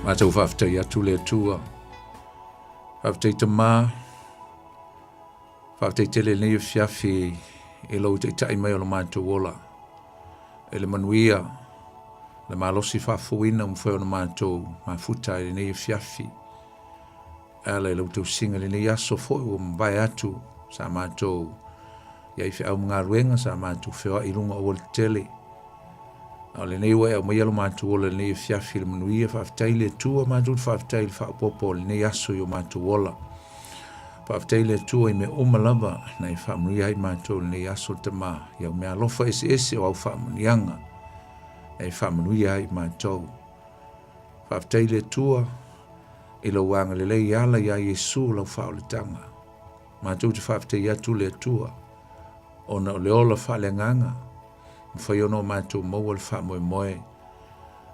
Matou faafetai atu le Atua. Faafetai Tama. Faafetai tele i lenei afiafi i lou taitai mai o lo matou ola. E le manuia, le malosi faafouina ua mafai ona matou mafuta ai i lenei afiafi. E ala i lau tausiga i lenei aso foi ua mavae atu sa matou i ai feau ma galuega sa matou feoai i luga o aualatetele. A o lenei ua e aumaia lo matou ola i lenei afiafi i le manuia, faafetai i le Atua, matou te faafetai i le faaopoopo o lenei aso i o matou ola. Faafetai i le Atua i mea uma lava na e faamanuia ai matou i lenei aso Tama, i au meaalofa eseese o au faamanuiaga na e faamanuia ai matou. Faafetai i le Atua i lou agalelei e ala iā Iesu lau faaolataga. Matou te faafetai atu le Atua ona o le ola faaleagaga mafai ona o matou maua le faamoemoe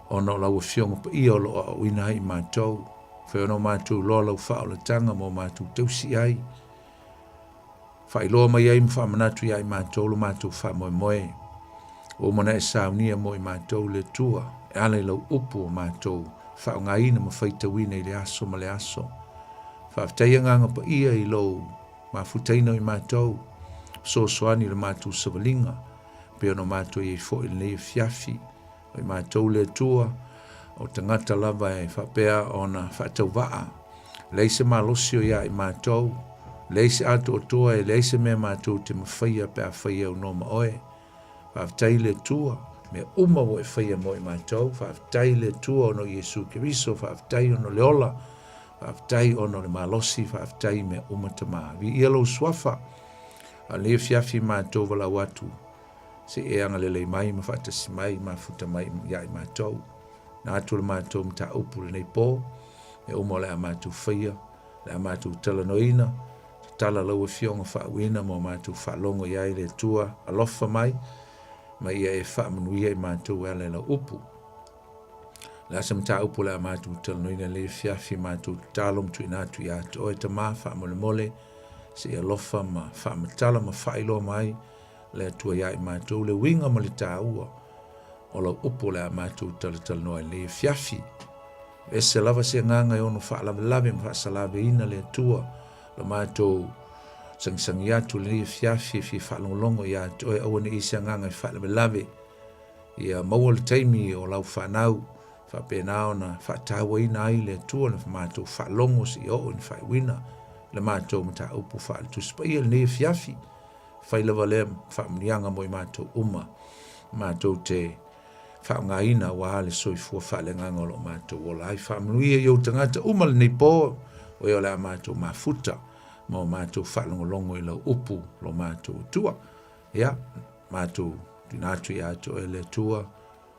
ona o lau Afioga Paia o lo o aoaoina ai i matou, mafai ona o matou iloa lau faaolataga ma o matou tausi ai. Faailoa mai ai ma faamanatu iā i matou lo matou faamoemoe. Ua uma ona e saunia mo i matou le Atua e ala i lau upu o matou faaaogaina ma faitauina i le aso ma le aso. Faafetai Agaga Paia i lou mafutaina o i matou, fesoasoani i le matou savaliga, pei ona matou i ai foi i lenei afiafi. O i matou le Atua, o tagata lava e faapea ona faatauvaa. Leai se malosi o ia i matou, leai se atoatoa e leai se mea matou te mafaia pe afai e aunoa ma oe. Faafetai i le Atua, mea uma ua e faia mo i matou. Faafetai i le Atua ona o Iesu Keriso, faafetai ona o le ola, faafetai ona o le malosi, faafetai i mea uma Tama. Viia lou suafa, a o lenei afiafi matou valaau atu, se i e agalelei mai ma faatasi mai, mafuta mai ia i matou. Na atu le matou mataupu lenei po, mea uma o le a matou faia, le a matou talanoaina, tatala lau Afioga faauuina ma o matou faalogo i ai le Atua, alofa mai, ma ia e faamanuia i matou e ala i lau upu. Le a se mataupu o le a matou talanoaina lenei afiafi, matou tatalo ma tuuina atu ia te oe Tama, faamolemole, se i alofa ma faamatala ma faailoa mai le Atua ia i matou le uiga ma le taua o lau upu o le a matou talatalanoa i lenei afiafi. Ese lava se agaga e ono faalavelave ma faasalaveina le Atua lo matou sagisagi atu i lenei afiafi e fia faalogologo ia te oe, aua ne i se agaga e faalavelave. Ia maua le taimi o lau fanau faapena ona faatauaina ai le Atua le matou faalogo seia oo i ni faaiuina le matou mataupu faale-Tusi Paia i lenei afiafi. Fai lava lea faamanuiaga mo i matou uma, matou te faaaogaina aua le soifua faaleagaga o lo o matou ola ai. Faamanuia i ou tagata uma lenei po, o ea o le a matou mafuta ma o matou faalogologo i lau upu lo matou Atua. Ia, matou tuuina atu ia te oe le Atua,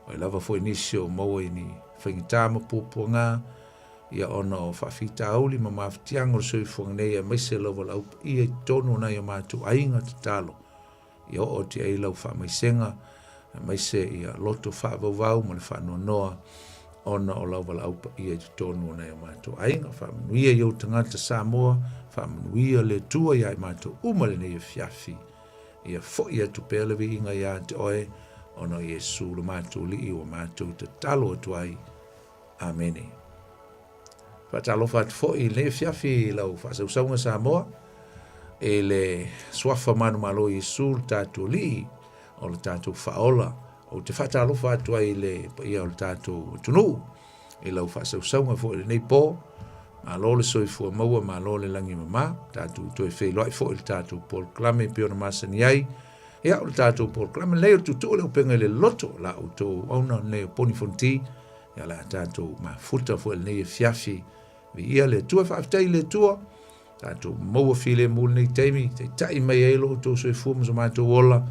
o ai lava foi nisi o maua i ni faigata ma puapuaga, ia ona o faafitauli ma mafatiaga o le soifuaga nei, aemaise lau valaau paia i totonu o nai o matou aiga tatalo, ia oo atu i ai lau faamaisega, aemaise ia loto faavauvau ma le faanoanoa ona o lau valaau paia i totonu o nai o matou aiga. Faamanuia i ou tagata Samoa, faamanuia le Atua ia i matou uma lenei afiafi. Ia foi atu pea le viiga ia te oe, ona o Iesu lo matou Alii ua matou tatalo atu ai. Amene. Faatalofa atu foi i lenei afiafi i lau faasausauga Samoa, i le suafa manumalo o Iesu le tatou Alii o le tatou Faaola. Ou te faatalofa atu ai i le paia o le tatou atunuu i lau faasausauga foi i lenei po. Malo le soifua maua, malo le lagi mama. Tatou toe feiloai foi i le tatou polokalame e pei ona masani ai. Ia, o le tatou polokalame lenei o le Tuutuu o le Upega i le Loto, la outou auauna lenei o Poni Fonoti. Ia, o le a tatou mafuta foi i lenei afiafi. Viia le Atua, faafetai i le Atua. Tatou maua filemu i lenei taimi, taitai mai ai lo outou soifua ma so matou ola,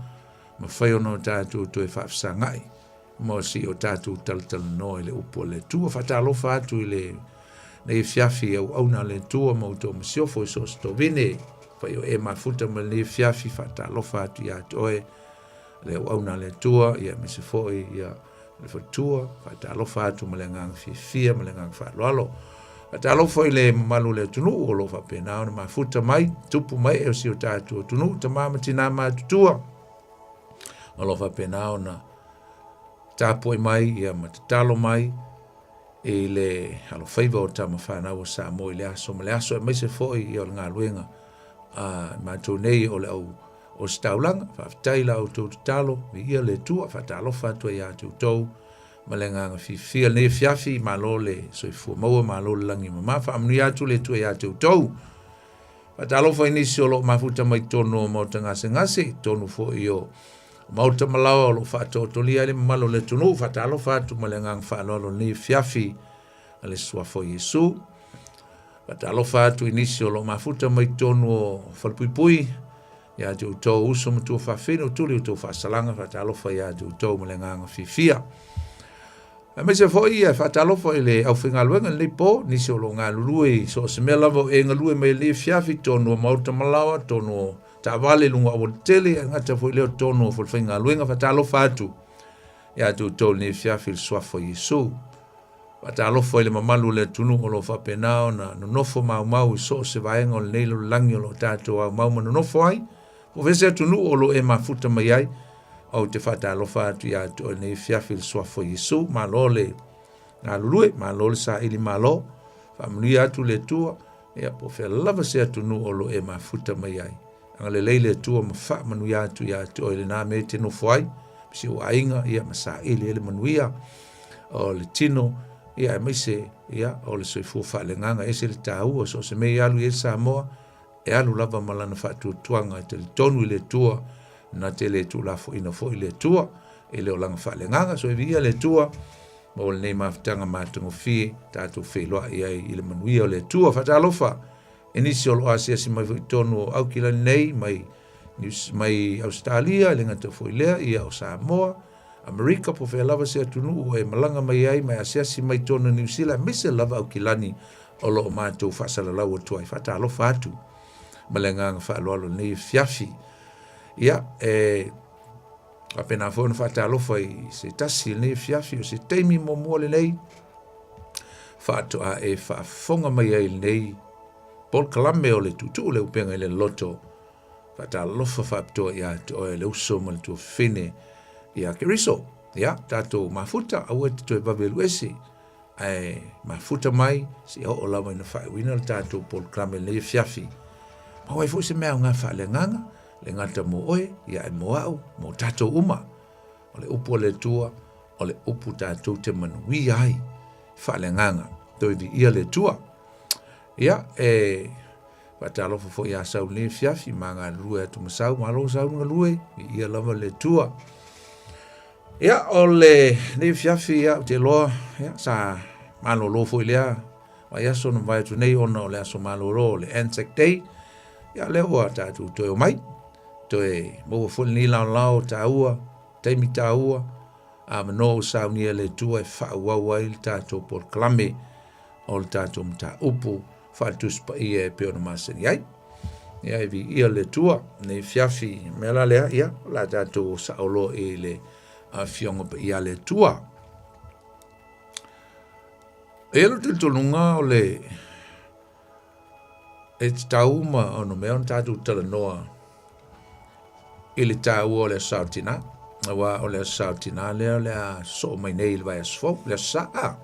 mafai ona o tatou toe faafesagai ma si o tatou talatalanoa i le upu a le Atua. Faatalofa atu i lenei afiafi i auauna a le Atua ma outou masiofo i so o se tovine. Fai o e mafuta ma lenei afiafi, faatalofa atu ia te oe le auauna a le Atua, ia aemaise foi ia le faletua, faatalofa atu ma le agaga fiafia ma le agaga faaaloalo. Faatalofa i le mamalu o le atunuu o lo o faapena ona mafuta mai, tupu mai e o si o tatou atunuu, tama ma tina matutua, o lo o faapena ona tapuai mai ia ma tatalo mai. i le alofaiva o tama fanau o Samoa i le aso ma le aso, aemaise foi ia o le galuega a matou nei o le au ositaulaga. Faafetai la outou tatalo, viia le Atua, faatalofa atu ai ia te outou ma le agaga fiafia lenei afiafi. Malo le soifua maua, malo le lagi e mama, faamanuia atu le Atua ia te outou. Faatalofa i nisi o lo o mafuta mai totonu o maota gasegase, totonu foi o maota malaoa o lo o faatootolia ai le mamalu o le atunuu. Faatalofa atu ma le agaga faaaloalo lenei afiafi a le Suafa o Iesu. Faatalofa atu i nisi o lo o mafuta mai totonu o falepuipui, ia te outou uso ma tuafafine o tuli o outou faasalaga. Faatalofa ia te outou ma le agaga fiafia. Aemaise foi e faatalofa i le aufaigaluega i lenei po, nisi o lo o galulue i so o se mea lava o e galue mai i lenei afiafi, totonu o maota malaoa, totonu o taavale i luga o aualatele, ae gata foi lea o totonu o falefaigaluega. Faatalofa atu ia te outou i lenei afiafi i le suafa o Iesu. Faatalofa i le mamalu o le atunuu o lo o faapena ona nonofo maumau i so o se vaega o lenei lalolagi o lo o tatou aumau ma nonofo ai, po o fea se atunuu o lo o e mafuta mai ai. Ou te faatalofa atu ia te oe lenei afiafi i le suafa o Iesu. Malo le galulue, malo le saili malo, faamanuia atu le Atua, ia po o fea lava se atunuu o lo o e mafuta mai ai. Agalelei le Atua ma faamanuia atu ia te oe i lena mea e te nofo ai, ma si ou aiga, ia ma saili ai le manuia o le tino, ia aemaise ia o le soifua faaleagaga. E ese le taua, so o se mea e alu i ai Samoa, e alu lava ma lana faatuatuaga e talitonu i le Atua, na te le tuulafoaina foi le Atua i le olaga faaleagaga. So e viia le Atua mo lenei mafutaga matagofie tatou feiloai ai i le manuia o le Atua. Faatalofa i nisi o lo o asiasi mai foi i totonu o Aukilani nei, mai, mai Ausetalia, e le gata foi lea, ia o Samoa, Amerika, po o fea lava se atunuu e malaga mai ai, mai asiasi mai totonu o Niu Sila, aemaise lava Aukilani o lo o matou faasalalau atu ai. Faatalofa atu ma le agaga faaaloalo i lenei afiafi. Ia, e faapena foi ona faatalofa i se tasi i lenei afiafi, o se taimi muamua lenei faatoa e faafofoga mai ai i lenei polokalame o le Tuutuu le Upega i le Loto. Faatalofa faapitoa ia te oe le uso ma le tuafafine ia Keriso. Ia, tatou mafuta, aua e te toe vave alu ese, ae mafuta mai seia oo lava ina faaiuina le tatou polokalame i lenei afiafi. Maua ai foi se mea aoga faaleagaga, le gata mo oe, ia ae mo au, mo tatou uma. O le upu a le Atua, o le upu tatou te manuia ai faaleagaga. Toe viia le Atua. Ia, e faatalofa foi ia Sau i lenei afiafi, ma galulue atu ma Sau, malo Sau le galue, viia lava le Atua. Ia, o lenei afiafi, ia, ou te iloa, ia, sa malolo foi lea vaiaso na mavae atu nei ona o le aso malolo o le Anzac Day. Ia, lea ua tatou toe omai, toe maua foi lenei laolao taua, taimi taua, avanoa ua saunia e le Atua e faaauau ai le tatou polokalame o le tatou mataupu faale-Tusi Paia e pei ona masani ai. Ia, e viia le Atua nei afiafi, mea la lea, ia, o le a tatou o sao loa i le Afioga Paia a le Atua. E i ai lou talitonuga o le e tatau ma onomea ona tatou talanoa i le taua o le Aso Sa o Tina, aua o le Aso Sa o Tina lea o le a sosoo mai nei i le vaiaso fou, le Aso Sa. A.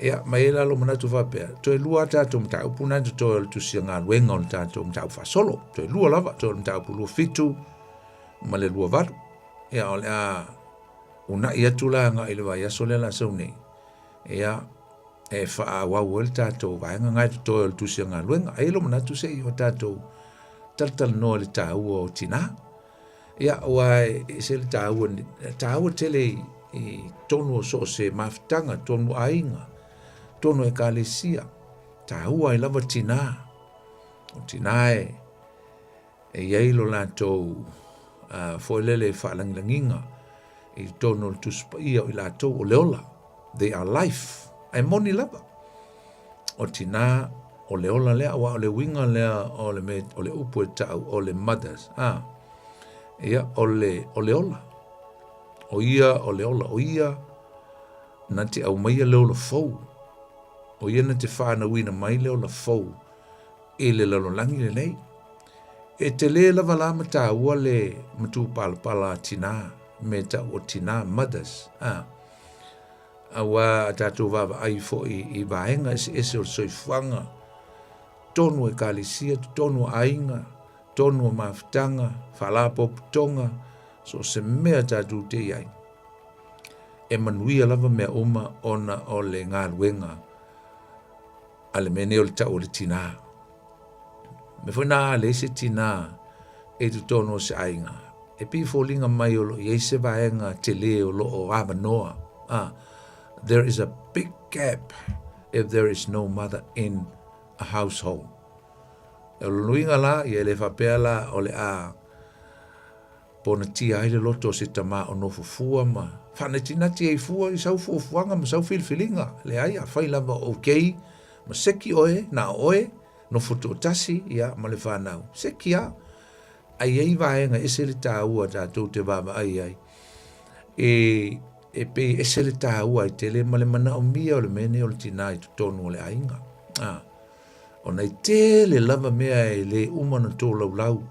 Ia, ma e i ai la lou manatu faapea, toe lua a tatou mataupu na e totoe o le tusi galuega o le tatou mataupu faasolo. Toe lua lava, toe o le mataupu 27 ma le 28. Ia, o le a uunai atu la agai i le vaiaso lea o le a sau nei, ia, e faaauau ai le tatou vaega na e totoe o le tusi galuega. Ai lou manatu se i o tatou talatalanoa i le taua o tinā. Ia, aua e ese le taua, taua tele i totonu o so o se mafutaga, totonu o aiga, totonu o ekalesia, taua ai lava tinā. O tinā e E i ai lo latou foi lele faalagilagiga i totonu o le Tusi Paia o i latou o le ola, they are life, ae moni lava, o tinā o le ola lea, aua o le uiga lea o le mea, o le upu e ta'u o le mothers, a, ia, o le, o le ola, o ia o le ola, o ia na te aumaia le ola fou, o ia na te whānauina mai le ola fou i le lalolagi lenei. E tele lava la ma tāua le matupalapala a tinā, me ta'u o tinā, mothers, a. Auā a tatou vaavaai foi i vaega eseese o le soifuaga, totonu o ekalesia, totonu o aiga, totonu o mafutaga, faalapotopotoga, so o se mea tatou te i ai. E manuia lava mea uma ona o le galuega a le mea nei o le tau o le tinā. Mea foi na a leai se tinā i totonu o se aiga. E pei e foliga mai o lo o i ai se vaega tele o lo o avanoa. Ah, there is a big gap if there is no mother in a household. O le uiga la, ia e le faapea la o le a ponatia ai le loto o se tamā o nofo fua ma faanatinati ai fua i sau fuafuaga ma sau filifiliga. Leai, afai lava o okay ma seki oe, na o oe, nofo toatasi, ia, ma le fanau. Seki lava. Ae i ai vaega e ese le taua tatou te vaavaai ai. E, e pei ese le taua ai tele ma le manaomia o le mea nei o le tinā i totonu o le aiga. A, ona e tele lava mea e le uma ona tolaulau,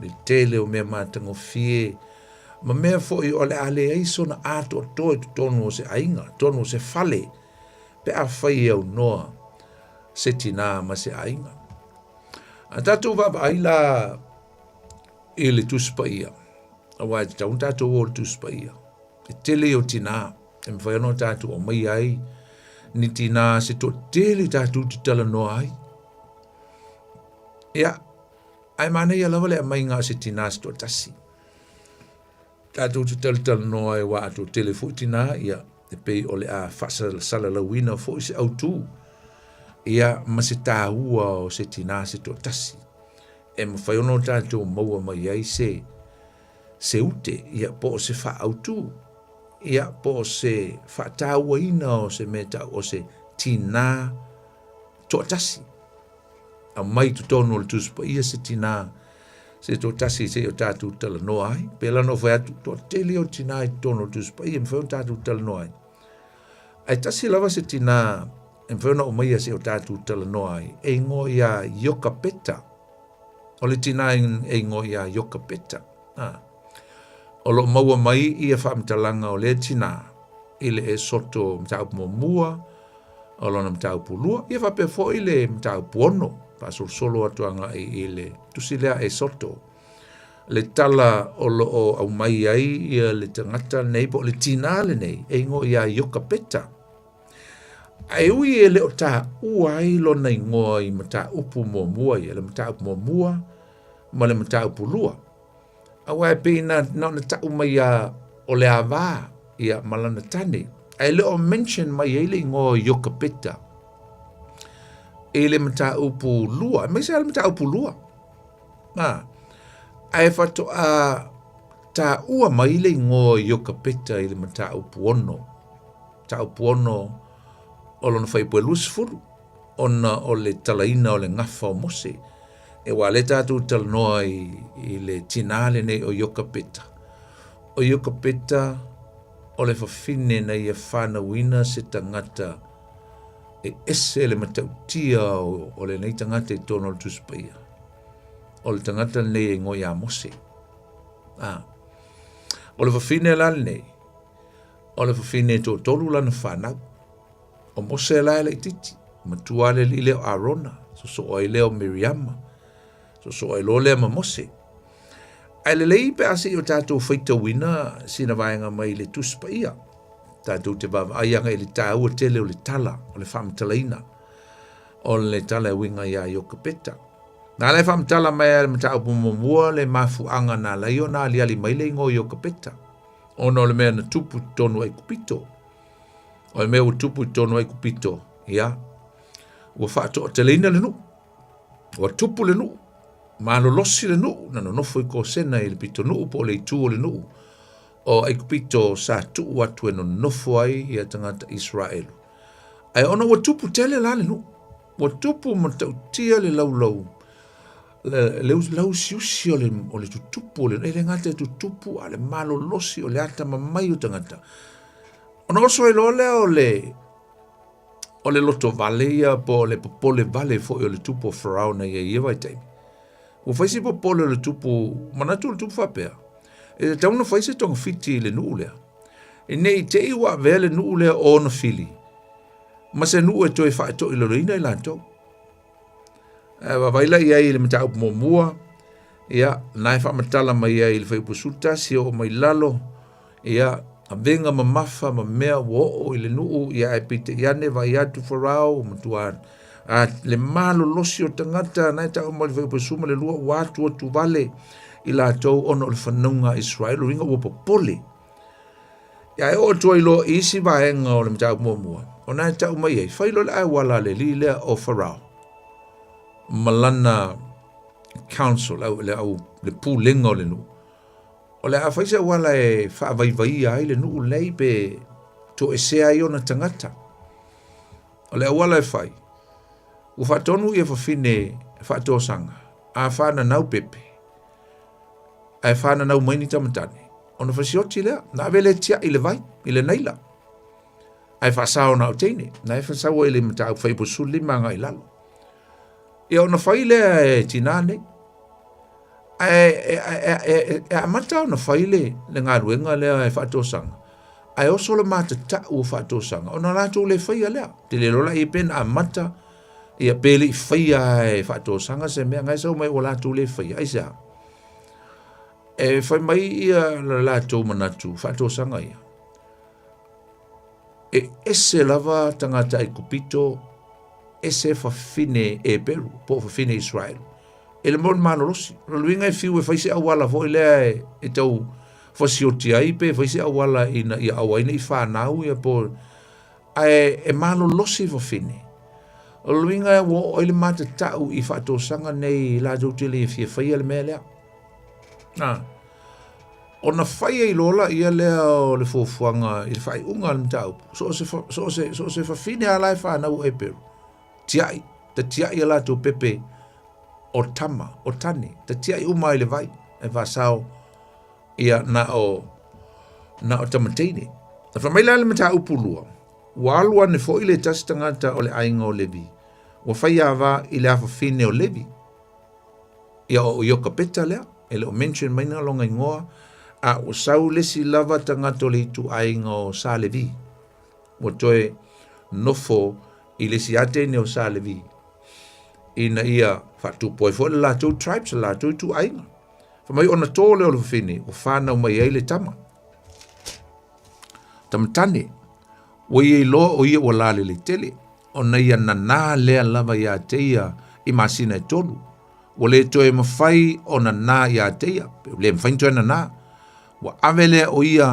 le tele o mea matagofie, ma mea foi o le a leai sona atoatoa i totonu o se aiga, totonu o se fale, pe afai e aunoa se tinā ma se aiga. A tatou vaavaai la i le Tusi Paia, aua e tatau ona tatou o i le Tusi Paia, e tele ia o tinā e mafai ona tatou aumaia ai ni tinā se toatele tatou te talanoa ai. Ia, ae manaia lava le aumaiga o se tinā se toatasi. Tatou te talatalanoa ai aua a toatele foi tinā, ia, e pei o le a faasalalauina foi se autū, ia, ma se tāua o se tinā se toatasi, e mafai ona o tatou maua mai ai se, se ute, ia, po o se faaautū, ia, po o se faatauaina o se mea tau o se tinā toatasi. Aumai i totonu o le Tusi Paia se tinā se toatasi seia o tatou talanoa ai. Pēlā na ou fai atu, toatele o tinā i totonu o le Tusi Paia, e mafai ona tatou talanoa ai. Ae tasi lava se tinā e mafai ona aumaia seia o tatou talanoa ai, e ingoa ia Iokapeta. O le tinā e ingoa ia Iokapeta. Ah. O lo o maua mai ia faamatalaga o lea tinā i le Esoto mataupu muamua, o lona mataupu lua, ia faapea foi le mataupu ono, faasolosolo atu agai i le tusi lea Esoto. Le tala o lo o aumai ai ia le tagata lenei po o le tinā lenei e ingoa ia Iokapeta. Ae ui e le o taua ai lona ingoa i mataupu muamua ia, le mataupu muamua ma le mataupu lua. Aua e pei na, na ona tau mai ia o le ava ia ma lana tane. Ae le o mention mai ai le ingoa o Iokapeta i le mataupu lua, aemaise lava le mataupu lua. A, ae faatoa taua mai le ingoa o Iokapeta i le mataupu ono, mataupu ono o lona fuaiupu e 20, ona o le talaina o le gafa o Mose. E aua o lea tatou te talanoa i, i le tinā lenei o Iokapeta. O Iokapeta o le fafine na ia fanauina se tagata e ese le matautia o, o lenei tagata i totonu o le Tusi Paia. O le tagata lenei e ingoa ia Mose. Ah. O le fafine la lenei, o le fafine e toatolu lana fanau. O Mose la e laitiiti, matua le alii lea o Arona, sosoo ai lea o Miriama, sosoo ai loa lea ma Mose. Ae lelei pe a se i o tatou faitauina sina vaega mai le Tusi Paia. Tatou te vaavaai agai i le taua tele o le tala, o le faamatalaina o le tala e uiga iā Iokapeta. Na ala e faamatala mai ai le mataupu muamua le mafuaaga na ala ai ona aliali mai le igoa o Iokapeta, ona o le mea na tupu i totonu o Aikupito. O le mea ua tupu i totonu o Aikupito, ia, ua faatoateleina le nuu, ua tupu le nuu, malolosi le nuu, na nonofo i Kosena i le pitonuu po o le itu o le nuu o Aikupito sa tuu atu e nonofo ai ia tagata Isaraelu. Ae ona ua tupu tele la le nuu, ua tupu matautia le laulau, le lausiusi o le, o le tutupu o le, e le gata e tutupu, a o le malolosi o le atamamai o tagata. Ona oso ai loa lea o le o le lotovale ia po o le popole vale foi o le tupu o Farao na i ai i ia vaitaimi. Ua fai si popole o le tupu, manatu o le tupu faapea, e tatau ona fai se togafiti i le nuu lea. Ne i te i ua avea le nuu lea o ona fili, ma se nuu e toe faatoilaloina i latou. Ae vaavaai la i ai i le mataupu muamua, ia, na e faamatala mai ai i le fuaiupu 11 e oo mai lalo, ia, avega mamafa ma mea ua oo i le nuu, ia ae peitai ane vaai atu Farao ua matua a, le malolosi o tagata na e tau mai le fuaiupu 12 ua atu atu vale i latou ona o le fanauga a Israel, o uiga ua popole. Ia e oo atu ai loa i isi vaega o le mataupu muamua, ona e tau mai ai, fai loa le auala a le alii lea o Farao ma lana council, au, le, au, le pulega o le nuu. O le a fai se auala e faavaivaia ai le nuu lenei pe toesea ai ona tagata. O le auala e fai, ua faatonu ia fafine faatosaga, a fananau pepe, ae fananau mai ni tamatane, ona fasioti lea, na ave lea tiai i le vai, i le Naila, ae faasao na o teine, na e fasaua i le mataupu fuaiupu 15 agai i lalo. Ia ona fai lea e tinā nei, ae e, e, e, e amata ona fai le, le galuega lea e faatosaga, ae oso le matatau o faatosaga, ona latou le faia lea. Te le lola i pe na amata, ia pe le i faia e faatosaga se mea, ngai sau mai ua latou le faia, aisea? E fai mai ia le latou manatu faatosaga ia. E ese lava tagata Aikupito, ese fafine Eperu, po o fafine Israel. E le mo le malolosi. O le luiga e fiu e fai se auala foi lea e, e tau fasioti ai pe fai se auala ina ia aua ai ne i fanau ia po ae e malolosi fafine. O le luiga ua oo ai le matatau i faatosaga nei latou te le fia faia le mea lea. Na, ona fai ai loa laia lea o le fuafuaga i le faaiuga o le mataupu, so o se, so o se, so o se fafine lava la e fanau o Eperu, tiai, ta tiai a latou pepe o tama, o tane, ta tiai uma ai i le vai, e faasao ia na o, na o tamateine. Na fai mai la le mataupu lua, ua alu ane foi le tasi tagata o le aiga o Levi, ua fai ava i le afafine o Levi, Ia o Iokapeta lea, e le o mention mai na lona igoa, a ua sau le isi lava tagata o le ituaiga o Sa Levi, ua toe nofo i le isi lava teine o Sa Levi, ina ia faatupu ai foi le latou tribes, le latou ituaiga. Fai mai ona tō lea o le fafine, ua fanau mai ai le tama. Tamatane, ua ia iloa o ia ua lalelei tele, ona ia nanā lea lava iā te ia i masina e tolu. Ua le toe mafai ona nā iā te ia, pe ua le mafai ona toe nanā. Ua ave lea o ia,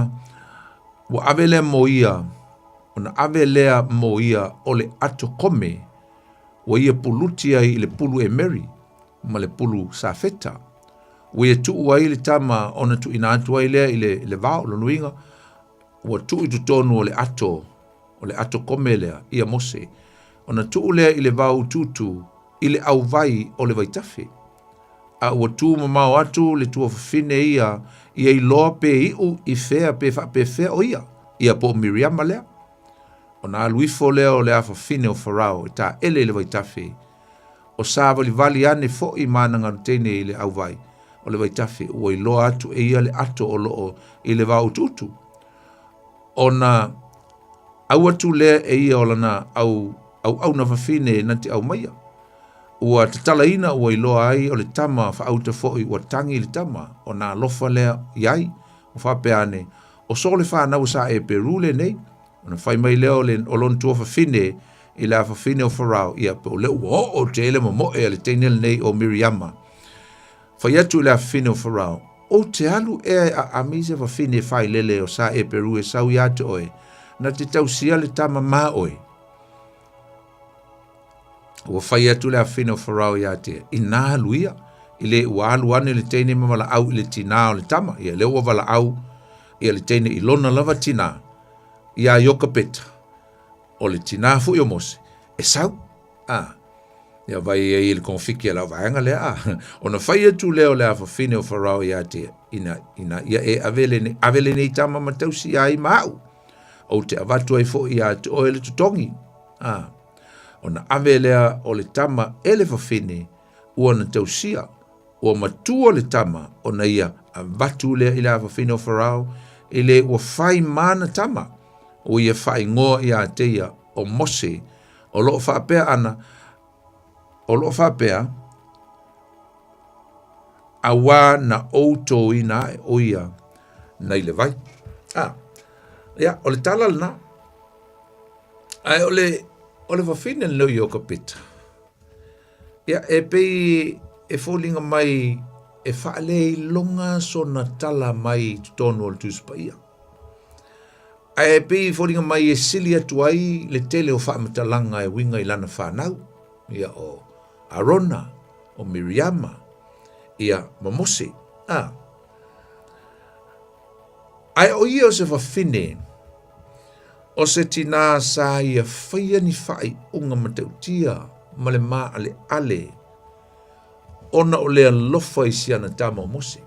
ua ave lea mo ia, ona ave lea mo ia o le ato kome, ua ia puluti ai i le pulu emeri ma le pulu safeta. Ua ia tuu ai le tama ona tuuina atu ai lea i le, i le vao, lona uiga, ua tuu i totonu o le ato, o le ato kome lea, ia Mose, ona tuu lea i le vao utuutu i le auvai o le vaitafe. A ua tu mamao atu le tuafafine ia, ia iloa pe iu i fea pe faapefea o ia, ia po o Miriama lea. Ona alu ifo lea o le afafine o Farao e taele i le vaitafe, o savalivali ane foi ma ana galuteine i le auvai o le vaitafe, ua iloa atu e ia le ato o lo o i le vao utuutu. Ona au atu lea e ia o lana au auauna fafine na te aumaia. Ua tatalaina ua iloa ai o le tama faauta foi ua tagi le tama, ona alofa lea i ai, ua faapea ane, O so le fanau a sa Eperu lenei. Ona fai mai lea o, le, o lona tuafafine i le afafine o Farao, ia, pe o lea ua oo tele momoe a le teine lenei o Miriama. Fai atu i le afafine o Farao, Ou te alu ea e aami se fafine failele o sa Eperu e sau iā te oe, na te tausia le tama mā oe. Ua fai atu le afafine o Farao iā te ia, inā alu ia, i le ua alu ane le teine ma valaau i le tinā o le tama, ia lea ua valaau ia le teine i lona lava tinā, iā Iokapeta, o le tinā foi o Mose, e sau, a, ia vai ai i le kongofiki a lau vaega lea, a, ona fai atu lea o le afafine o Farao iā te ia, ina, ina ia e ave lenei, ave lenei tama ma tausi ai ma au, ou te avatu ai foi iā te oe le totogi, a, ona ave lea o le tama e le fafine, ua na tausia, ua matua le tama ona ia avatu lea i le afafine o Farao, I le ua fai ma ana tama, ua ia faaigoa ia te ia o Mose, o lo o faapea ana, o lo o faapea, auā na ou tōina ae o ia nei le vai. A, ia, o le tala lena. Ae o le, o le fafine lenei o Iokapeta, ia, e pei e foliga mai e faaleiloga sona tala mai i totonu o le Tusi Paia. Ae pei e foliga mai e sili atu ai le tele o faamatalaga e uiga i lana fanau, ia o Arona, o Miriama, ia ma Mose. A. Ae o ia o se fafine, o se tinā sa ia faia ni faaiuga matautia ma le maaleale ona o le alofa i si ana tama o Mose.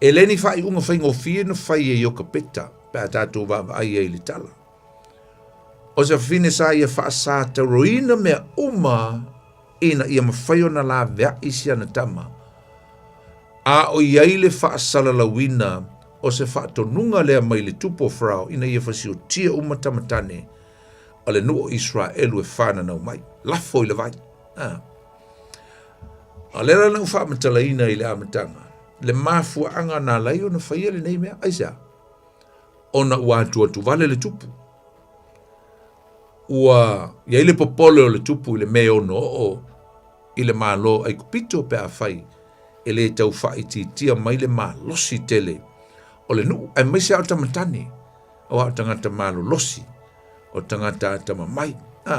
E le ni faaiuga faigofie na fai e Iokapeta pe a tatou vaavaai ai i le tala. O se fafine sa ia faasatauroina mea uma ina ia mafai ona laveai si ana tama, a o i ai le faasalalauina o se faatonuga lea mai le tupu o Farao ina ia fasiotia uma tama tane o le nuu o Iseraelu e fananau mai, lafo i le vai. A. A o lea la na ou faamatalaina i le amataga, le mafuaaga na ala ai ona faia lenei mea. Aisea? Ona ua atuatuvale le tupu. Ua i ai le popole o le tupu i le mea e ono oo i le Malo o Aikupito pe afai e le tau faaitiitia mai le malosi tele o le nuu, aemaise lava o tamatane, aua o tagata malolosi, o tagata atamamai. A.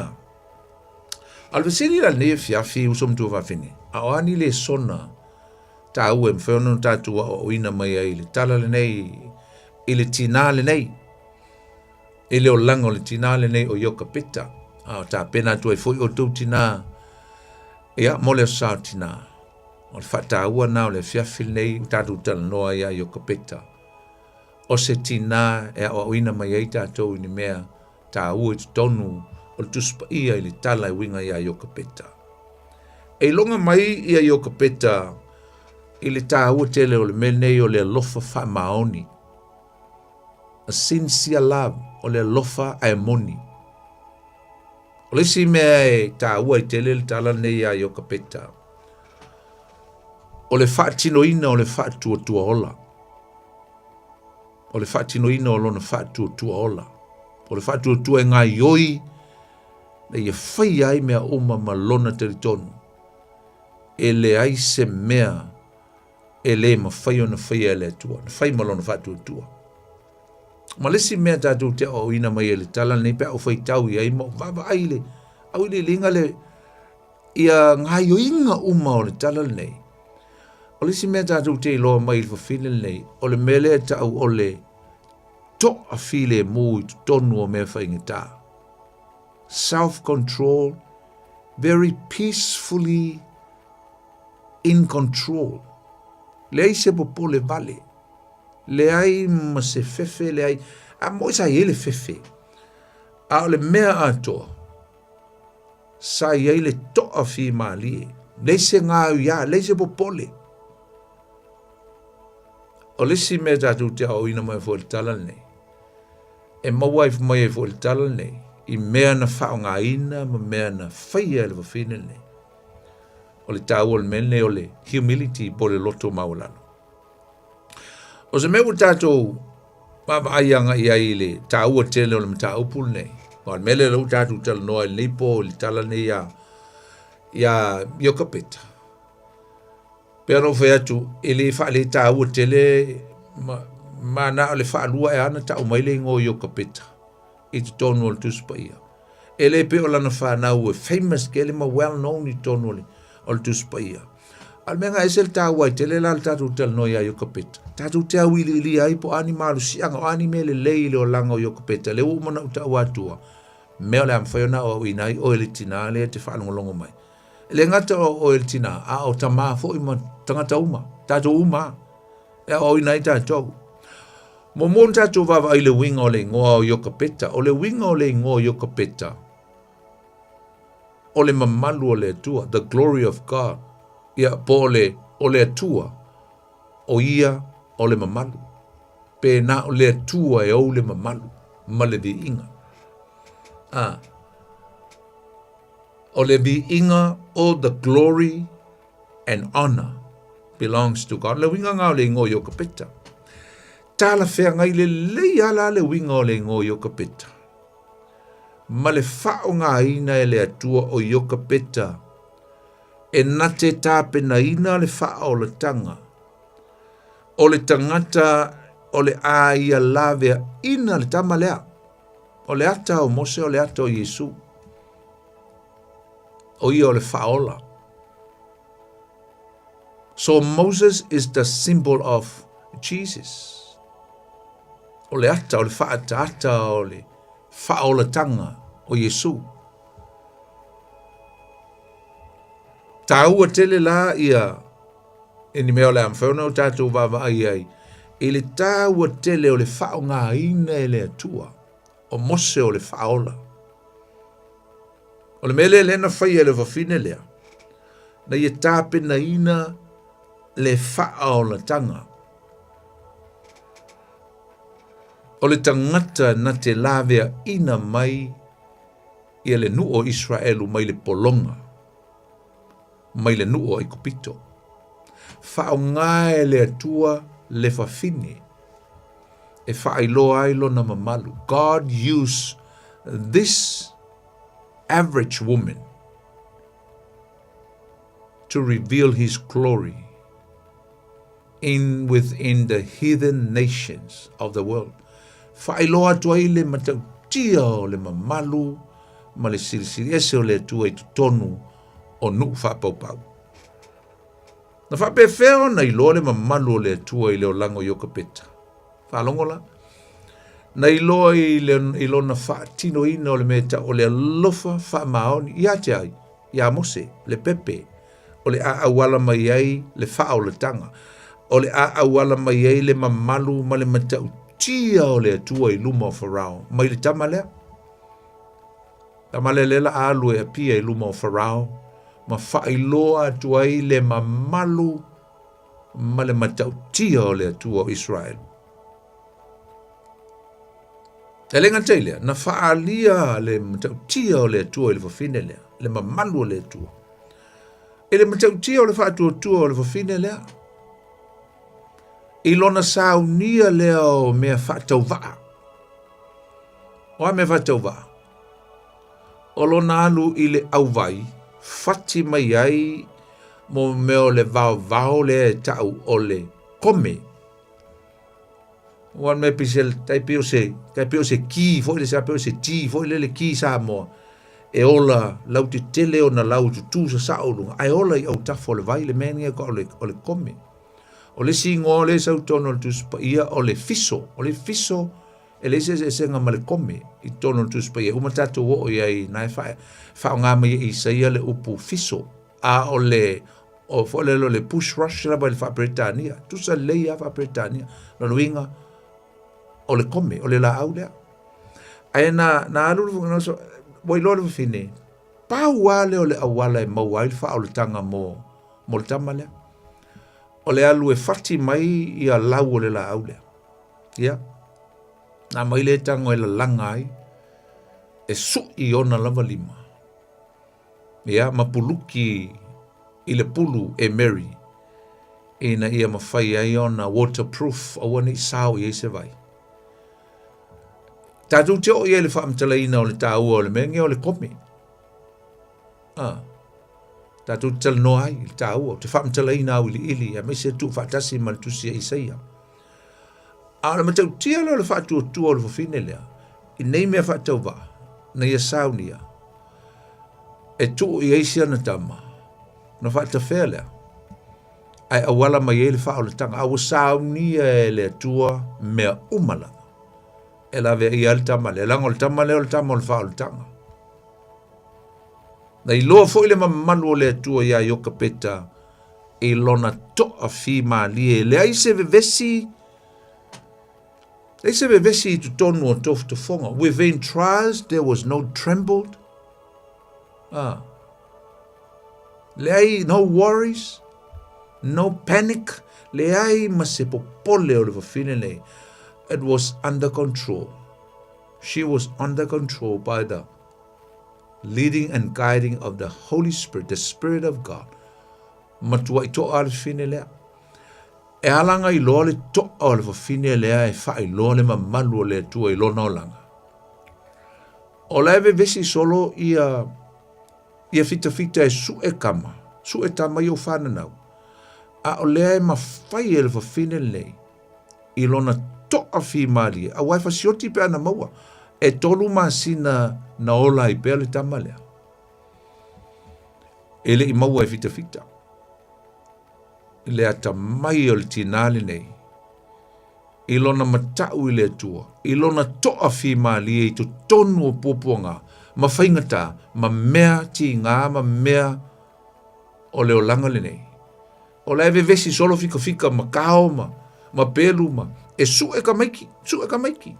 A o le fesili la i lenei afiafi, uso ma tuafafine, a o a ni lesona taua e mafai ona tatou aoaoina mai ai i le tala lenei, i le tinā lenei, i le olaga o le tinā lenei o Iokapeta, a o tapena atu ai foi outou tinā, ia, mo le Aso Sa o Tinā. O le faataua lena o le afiafi lenei ua tatou talanoa ai ia Iokapeta, o se tinā e aoaoina mai ai tatou i ni mea taua i totonu o le Tusi Paia i le tala e uiga iā Iokapeta. E iloga mai ia Iokapeta i le taua tele o le mea lenei o le alofa faamaoni. A sincere love, o le alofa ae moni. O le isi mea e taua ai tele le tala lenei iā Iokapeta, o le faatinoina o le faatuatua ola. O le faatinoina o lona faatuatua ola. O le faatuatua e gaioi na ia faia ai mea uma ma lona talitonu. E leai se mea e le mafai ona faia e le Atua, na fai ma lona faatuatua. Ma le isi mea tatou te aoaoina mai e le tala lenei pe a ou faitau i ai ma ou vaavaai i le auiliiliga le ia gaioiga uma o le tala lenei. O le isi mea tatou te iloa mai i le fafine lenei, o le mea lea e tau o le toafilemu i totonu o mea faigata. Self-control, very peacefully in control. Leai se popole vale. Leai ma se fefe, leai. A moi sa i ai le fefe. A o le mea atoa, sa i ai le toafimalie. Leai se gauiā, leai se popole. O le isi mea tatou te aoaoina mai foi i le tala lenei, e maua ai mai ai foi i le tala lenei, i mea na faaaogaina ma mea na faia e le fafine lenei. O le taua o le mea lenei o le humility po o le loto maualalo. O se mea ua tatou vaavaai agai i ai i le taua tele o le mataupu lenei, aua o le mea lea ua tatou talanoa i lenei po i le tala lenei ia ia Iokapeta. Pei ona ou fai atu, e le faaletaua tele ma, ma na o le faalua ea na tau mai le igoa o Iokapeta i totonu o le Tusi Paia. E le pei o lana fanau e famous tele ma well known i totonu o le, o le Tusi Paia. A o le mea na ese le taua ai tele la le tatou talanoa iā Iokapeta. Tatou te auiliilia ai po o a ni malosiaga, o a ni mea lelei i le olaga o Iokapeta, lea ua uma ona ou taua atua, mea o le a mafai ona aoaoina ai oe le tinā lea e te faalogologo mai. E le gata o oe le tinā, a o tamā foi ma tagata uma, tatou uma lava, e aoaoina ai tatou. Muamua ona tatou vaavaai i le uiga o le igoa o Iokapeta. O le uiga o le igoa o Iokapeta, o le mamalu o le Atua, the glory of God. Ia, po o le, o le Atua, o ia o le mamalu. Pe na o le Atua e ou le mamalu ma le viiga. A o le viiga, all the glory and honor belongs to God. Le uiga nga o le igoa o Iokapeta. Talafeagai lelei lava la le uiga o le igoa o Iokapeta ma le faaaogaina e le Atua o Iokapeta e na te tapenaina le faaolataga o le tagata o le a ia laveaina le tama lea. O le ata o Mose o le ata o Iesu. O ia o le faaola. So Moses is the symbol of Jesus. O le ata, o le faaataata o le faaolatanga o Iesu. Tāua tele la ia i ni mea o le a mafai ona o tatou vaavaai ai i le tāua tele o le faaaogaina e le Atua o Mose o le faaola. O le mea lea lea na faia e le fafine lea, na ia tapenaina le faaolataga o le tagata na te laveaina mai ia le nuu o Israelu mai le pologa mai le nuu o Aikupito. Faaaoga e le Atua le fafine e faailoa ai lona mamalu. God used this average woman to reveal his glory in within the heathen nations of the world. Faailoa atu ai le matautia o le mamalu ma le silisili ese o le Atua i totonu o nuu faapaupau. Na faapefea ona iloa le mamalu o le Atua i le olaga o Iokapeta? Faalogo la. Na iloa i, le, i lona faatinoina o le mea tau o le alofa faamaoni ia te ai, iā Mose, le pepe, o le a auala mai ai le faaolataga, o le a auala mai ai le mamalu ma le matautia o le Atua i luma o Farao, mai le tama lea. Tama lea lea la alu e apia i luma o Farao, ma faailoa atu ai le mamalu ma le matautia o le Atua o Israel. E le gata i lea, na faaalia le matautia o le Atua i le fafine lea, le mamalu o le Atua. I le matautia o le faatuatua o le fafine lea, i lona saunia lea o mea faatauvaa. O a mea faatauvaa? O lona alu i le auvai, fati mai ai mo mea o le vaovao lea e tau o le kome. Ua mea pei se tai pei o se tai pei o se ki foi le sa pei o se ti foi le le ki Samoa e ola lautetele ona lau tutū sasao i luga ae ola i autafa o le vai le mea lenei o le o le kome. O le isi igoa o lea e sau i totonu o le Tusi Paia o le fiso, o le fiso e leai se eseesega ma le kome i totonu o le Tusi Paia. Uma tatou oo i ai na e faaaoga mai e Isaia le upu fiso a o le o foi lele o le bush rush lava i le faa-Peretania, tusa lelei lava faa-Peretania. Lona uiga, o le kome, o le laau lea. Ae na, na alu le na, ua iloa le fafine, pau lava lea o le auala e maua ai le faaolataga mo, mo le tama lea. O le alu e fati mai ia lau o le laau lea. Ia, na mai le tago e lalaga ai, e sui ona lava lima. Ia, ma puluki i le pulu e Mary ina ia mafai ai ona waterproof, aua ne i sao i ai se vai. Tatou te oo i ai i le faamatalaina o le taua o le mea lenei o le kome. Ah, tatou te talanoa ai i le taua, ou te faamatalaina auiliili aemaise tuufaatasi ma le tusi a Isaia. A o le matautia lea o le faatuatua o le fafine lea, i nei mea faatauvaa, na ia saunia, e tuu i ai si ana tama, ona faatafea lea, ae auala mai ai le faaolataga, a ua saunia e le Atua mea uma lava, e laveaia ai le tama lea, leaga o le tama lea o le tama o le faaolataga. Na iloa foi le mamalu o le Atua iā Iokapeta i lona toafimalie, e leai se vevesi, leai se vevesi i totonu o tofotofoga. Within trials there was no trembled. Ah. Leai, no worries, no panic, leai ma se popole o le fafine nei. It was under control. She was under control by the leading and guiding of the Holy Spirit, the Spirit of God. Matuai to'a le fine lea. E ala ngai loa le to'a o le fafine lea e faailoa le mamalu o le Atua i lona olaga. O la e vevesi solo ia ia fitafita e su'e kama, su'e tama ia o fananau. A o lea e mafai e le fafine lenei i lona toafimalie, aua e fasioti pe ana maua, e tolu masina na ola ai pea le tama lea. E le i maua e fitafita. Le atamai o le tinā lenei, i lona matau i le Atua, i lona toafimalie i totonu o puapuaga, ma faigata, ma mea tigā ma mea o le olaga lenei. O la e vevesi solo fikafika ma kao ma, ma pelu ma, e suʻe tamaiti, suʻe tamaiti.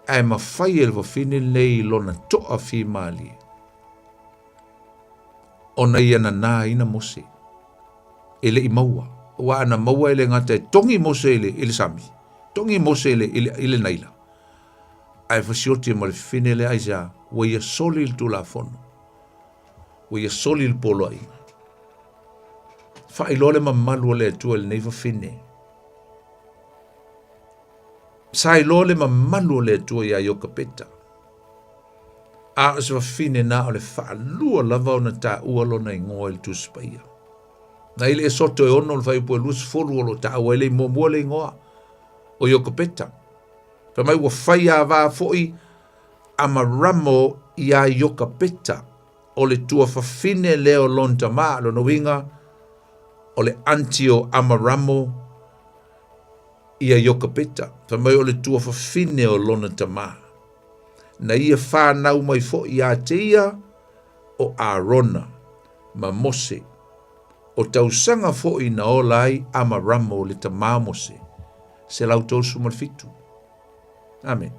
Ae mafai e le fafine lenei i lona toafimalie ona ia nanāina Mose e le i maua. Ua ana maua e le gata e togi Mose i le, i le sami, togi Mose i le, i le, i le naila. Ae fasioti ma le fine lea aisea, ua ia soli le Tulafono. Ua ia soli le poloaiga. Faailoa le mamalu o le Atua i lenei fafine. Sa iloa le mamalu o le Atua iā Iokapeta. A o se fafine na o le faalua lava ona taua lona igoa i le Tusi Paia. Na i le Esoto e 6 le fuaiupu e 20 o lo o taua ai le muamua le igoa o Iokapeta. Fai mai ua fai avā foi Amaramo iā Iokapeta, o le tuafafine lea o lona tamā, lona uiga, o le aunty o Amaramo ia Iokapeta, fai mai o le tuafafine o lona tamā. Na ia whānau mai foi iā te ia o Arona ma Mose, o tausaga foi na ola ai Amaramo le tamā o Mose, 137. Amen.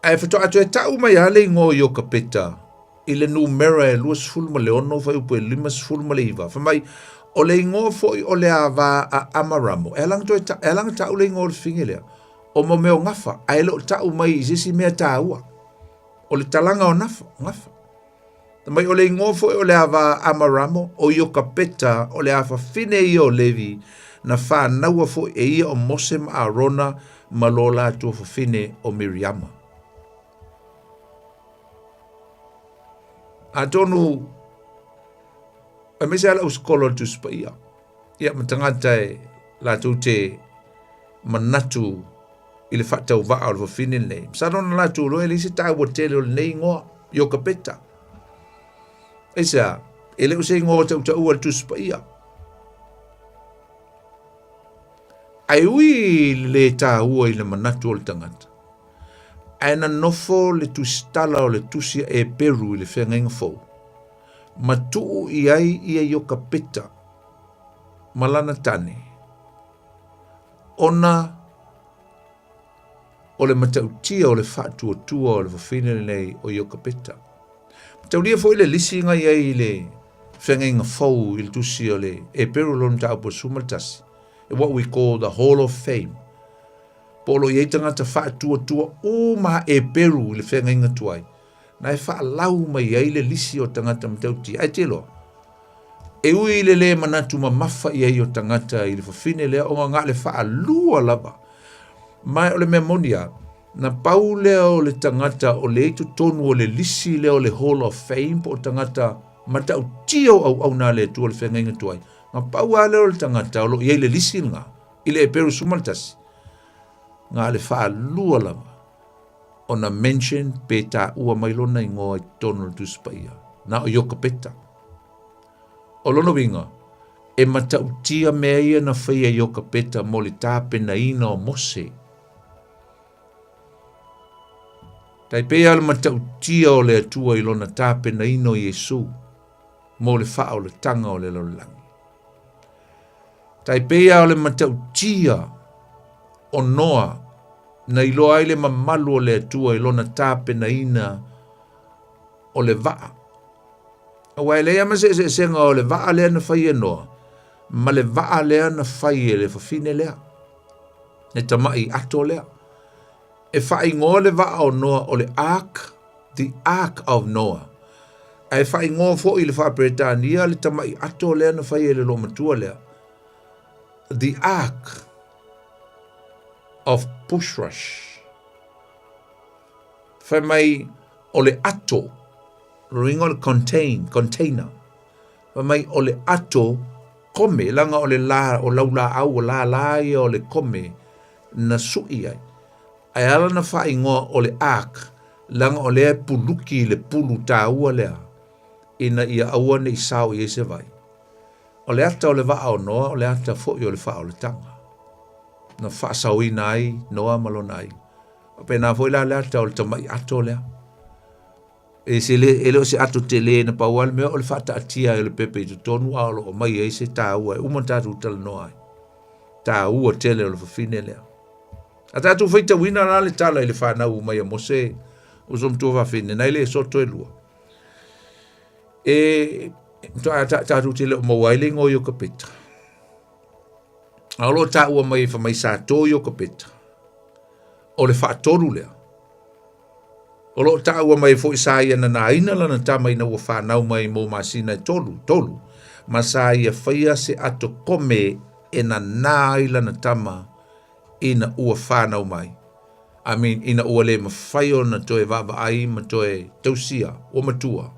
Ae faatoa toe tau mai lava le igoa o Iokapeta i le numera e 26 fuaiupu e 59, fai mai, o le igoa foi o le avā a Amaramo. E ala ona toe e ala ona tau le igoa o le fafine lea, o mo mea o gafa, ae le o tau mai i se isi mea taua. O le talaga o nafa, gafa. Fai mai, o le igoa foi o le ava Amaramo, o Iokapeta, o le afafine ia o Levi, na fānaua foi e ia o Mose ma Arona ma lo latou fafine o Miriama. Atonu, aemaise lava lau skola o le Tusi Paia, ia ma tagata e latou te manatu i le faatauvaa o le fafine lenei. Masalo ona latou iloa e leai se taua tele o lenei igoa, Iokapeta. Aisea, e le o se igoa tautaua le Tusi Paia. Ae ui i le lē taua i le manatu o le tagata, ae na nofo le tusitala o le tusi a Eperu i le feagaiga fou, ma tuu i ai ia Iokapeta ma lana tane, ona o le matautia o le faatuatua o le fafine lenei o Iokapeta. Mataulia foi le lisi na i ai i le feagaiga fou i le tusi o le Eperu lona mataupu e 11, what we call the Hall of Fame, po o lo o i ai tagata faatuatua uma a Eperu i le feagaiga tuai, na e faalau mai ai le lisi o tagata matautia. Ae te iloa, e ui i le lē manatu mamafa i ai o tagata i le fafine lea ona na o le faalua lava. Ma o le mea moni lava, na pau lea o le tagata o lea i totonu o le lisi lea o le Hall of Fame po o tagata matautia o auauna a le Atua o le feagaiga tuai, na pau lava lea o le tagata o lo o i ai i le lisi lena i le Eperu 11, na o le faalua lava ona mention pe taua mai lona igoa i totonu o le Tusi Paia, na o Iokapeta. O lona uiga, e matautia mea ia na faia e Iokapeta mo le tapenaina o Mose. Tai pei lava le matautia o le Atua i lona tapenaina o Iesu mo le faaolataga o le lalolagi. Tai pei lava o le matautia o Noa na iloa ai le mamalu o le Atua i lona tapenaina o le vaa. Aua e leai lava ma se eseesega o le vaa lea na fai e Noa. ma le vaa lea na fai e le fafine lea, le tamaʻi ato lea. E faaigoa le vaa o Noa o le Ark, the Ark of Noah. Ae faaigoa foi i le Faa-Peretania le tamaʻi ato lea na fai e le loomatua lea, the Ark of Bushrush. Fai mai o le ato, lona uiga o le contain, container. Fai mai o le ato kome, leaga o le la, o laulaau, o lālā ia o le kome na suʻi ai. Ae ala na faaigoa o le ark, leaga o lea e puluki i le pulu taua lea, ina ia aua ne i sao i ai se vai. O le ata o le vaa o Noa, o le ata foi o le faaolataga. Na faasaoina ai Noa ma lona aiga. Faapena foi la le ata o le tamaʻi ato lea. E, se le, e le o se ato tele na pau lava le mea o le faataatia ai o le pepe i totonu a o lo o mai ai se taua e uma tatou talanoa ai. Taua tele o le fafine lea. A tatou faitauina la le tala i le fanau mai a Mose uso matua fafine, nai le soto e lua. E tatou te le o maua ai le igoa o Iokapeta. A o lo o taua mai fa mai sa tō Iokapeta. O le faatolu lea. O lo o taua mai foi sa ia nanaina lana tama ina ua fanau mai mo masina e tolu, tolu, ma sa ia faia se ato kome e nanā ai lana tama ina ua fanau mai. I mean, ina ua le mafai ona toe vaavaai ma toe tausia, ua matua,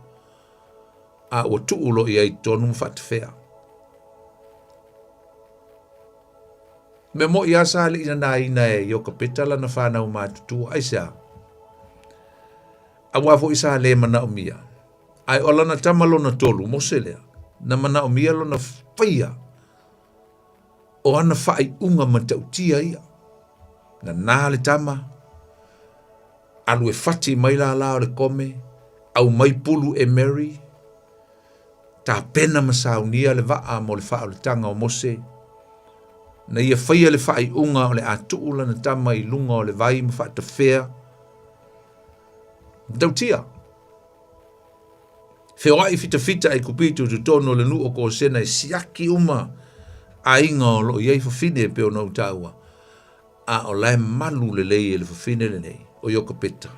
a ua tuu loa i ai i totonu ma faatafea. Mea moʻi lava sa le i nanaina e Iokapeta lana fanau matutua. Aisea? Aua foi sa le manaomia. Ae o lana tama lona tolu, Mose lea, na manaomia lona faia o ana faaiuga matautia ia. Nana le tama, alu e fati mai lālā o le kome, aumai pulu e Mary, Tapena ma saunia le vaa mo le faaolataga o Mose, na ia faia le faaiuga o le a tuu lana tama i luga o le vai ma faatafea. Matautia! Feoai fitafita Aikupito i totonu o le nuu o Kosena e siaki uma aiga o lo o i ai fafine e pei ona ou taua, a o la e malu lelei e le fafine lenei, o Iokapeta,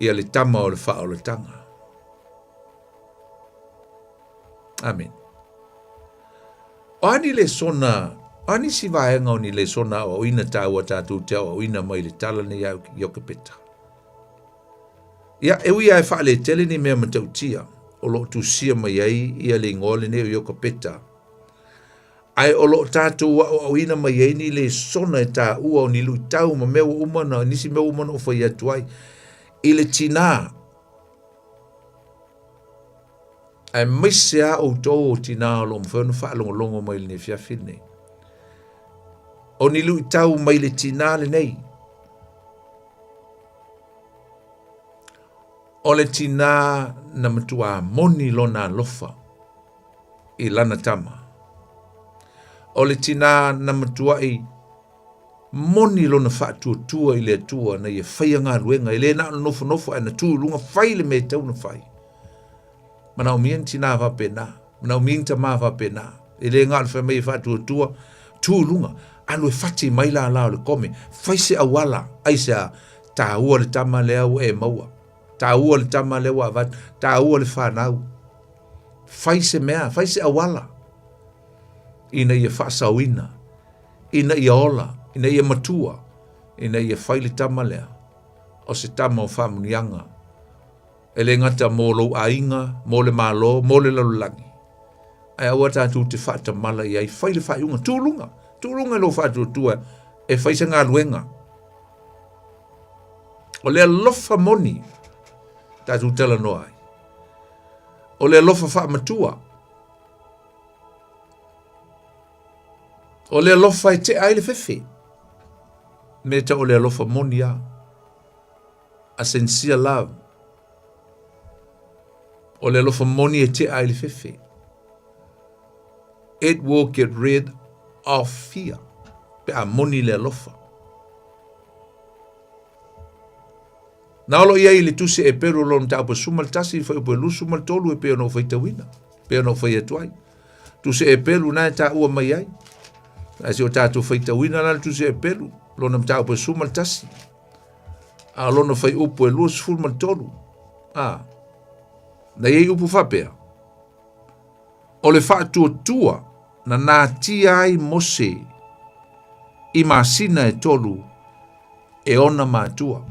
ia le tama o le faaolataga. Amene. O a ni lesona, o a nisi vaega o ni lesona aoaoina taua tatou te aoaoina mai le tala nei a Iokepeta? Ia, e ui lava e faaletele ni mea matautia o lo o tusia mai ai ia le igoa lenei o Iokepeta, ae o lo o tatou aoaoina mai ai ni lesona e taua o ni luitau ma mea ua uma ona, nisi mea ua uma ona ou fai atu ai, i le tinā Aemaise lava outou o tinā o lo o mafai ona faalogologo mai i lenei afiafi lenei. O ni luitau mai le tinā lenei. O le tinā na matuā moni lona alofa i lana tama. O le tinā na matuai Moni lona faatuatua i le Atua na ia faia galuega, e le na o le nofonofo ae na tu i luga fai le mea e tatau ona fai. Manaomia ni tinā faapena, manaomia ni tamā faapena. E le na o le fai mai e faatuatua, tu i luga, alu e fati mai lālā o le kome, fai se auala, aisea, taua le tama lea ua e maua, taua le tama lea ua avatu, taua le fanau. Fai se mea, fai se auala, ina ia faasaoina ina ia ola, ina ia matua, ina ia fai le tama lea, o se tama o faamanuiaga, e le gata mo lou aiga, mo le Malo, mo le lalolagi. Ae aua tatou te faatamala i ai, fai le faaiuga, tu luga, tu luga i lou faatuatua e fai se galuega. O le alofa moni tatou talanoa ai. O le alofa faamatua. O le alofa e tea ai le fefe. Me tau o le alofa moni a. A sincere love. O le alofa moni e tea ai le fefe. It will get rid of fear. Pe a moni le alofa. Na o lo o i ai i le tusi a Eperu o lona mataupu e 11 i le fuaiupu e 23 e pei ona ou faitauina, e pei ona ou fai atu ai. Tusi Eperu na e taua mai ai. Ae si o tatou faitauina la le Tusi Eperu, lona mataupu e 11. A o lona fuaiupu e 23. A, na i ai upu faapea, o le faatuatua na natia ai Mose i masina e tolu e ona matua.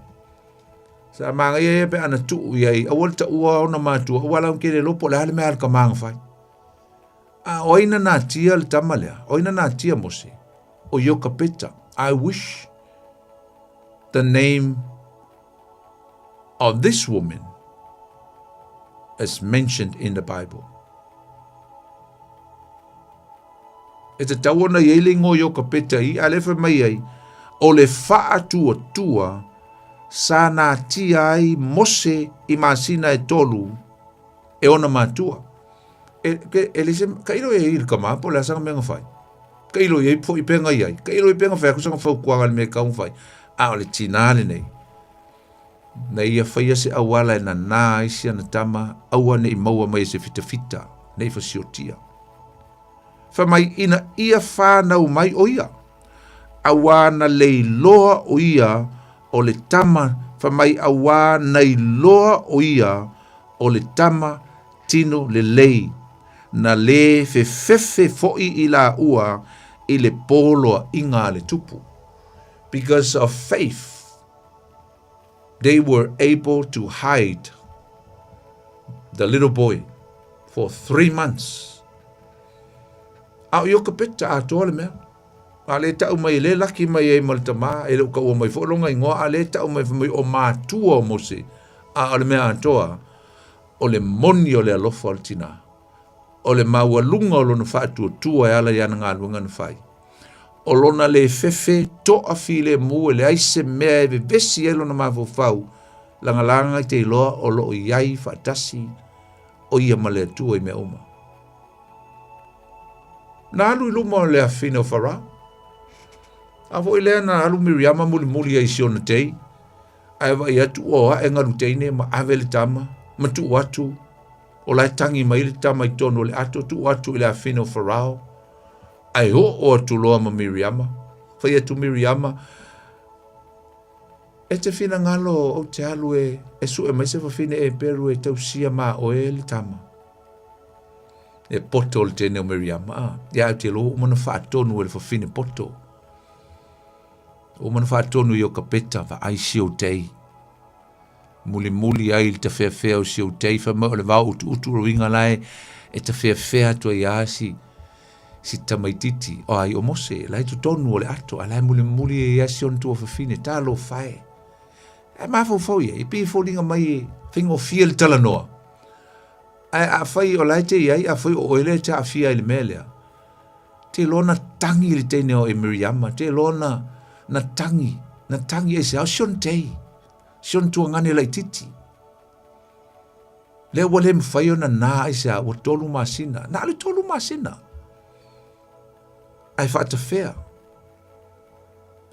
Sa magaia ia pe ana tuu i ai, aua le taua ona matua, aua la ke le iloa po o le a le mea a le tama na fai. A o ai na natia le tama lea? O ai na natia Mose? O Iokapeta. I wish the name of this woman is mentioned in the Bible. E tatau ona i ai le ingoa o Iokapeta i, a le fai mai ai, o le faatuatua sa natia ai Mose i masina e tolu e ona matua. E, ke, e le se, ka ilo e i le kama, po le asanga mea fai. Ka ilo i ai po i penga i ai. Ka ilo i penga fai aku sanga fautuaga le mea kau fai. A o le tinā lenei. Na ia faia se auala e nanā ai si ana tama, aua ne i maua mai e se fitafita, ne i fasiotia. Fai mai ina ia whānau mai o ia, auā na leiloa o ia o le tama, fai mai auā nailoa o ia o le tama tino lelei, na lē fefefe foʻi i laua i le poloaiga a le tupu. Because of faith, they were able to hide the little boy for 3 months. A o Iokapeta atoa le mea. A le tau mai, le laki mai ai ma le tamā, e le o taua mai foi lona igoa, a le tau mai fai mai o matua o Mose. A o le mea atoa, o le moni o le alofa o le tinā. O le maualuga o lona faatuatua e ala i ana galuega na fai. O lona le fefe toa filemu e leai se mea e vevesi ai lona mafaufau, lagalaga i te iloa o lo o i ai faatasi o ia ma le Atua i mea uma. Na alu i luma o le afine o Farao. A foi lea na alu Miriama mulimuli ai si ona tei, ae vaai atu ua o ae galu teine ma ave le tama, ma tuu atu, o la e tagi mai le tama i totonu o le ato, tuu atu i le afine o Farao, ae oo atu loa ma Miriama. Fai atu Miriama, E te finagalo ou te alu e, e sue mai se fafine Eperu e tausia ma oe le tama. E poto le teine o Miriama, a, ia au te iloa ua uma ona faatonu e le fafine poto. Ua uma ona faatonu i Iokapeta, vaai si ou tei. Mulimuli ai le tafeafea o si ou tei, fai mai o le vao utuutu o uiga la e, e tafeafea atu ai a si, si tamaititi, o ai o Mose, la e totonu o le ato, a la e mulimuli ai a si ona tuafafine, talofa e. E mafaufau ia, e pei e foliga mai e faigofie le talanoa. Ae afai o la e te i ai, afai o oe lea e te aafia ai i le mea lea, te iloa na tagi le teine o e Miriama, te iloa na, na tagi, na tagi aisea, o si ona tei, si ona tuagane laitiiti. Lea ua le mafai ona nā aisea, ua 3 masina, na o le 3 masina. Ae faatafea.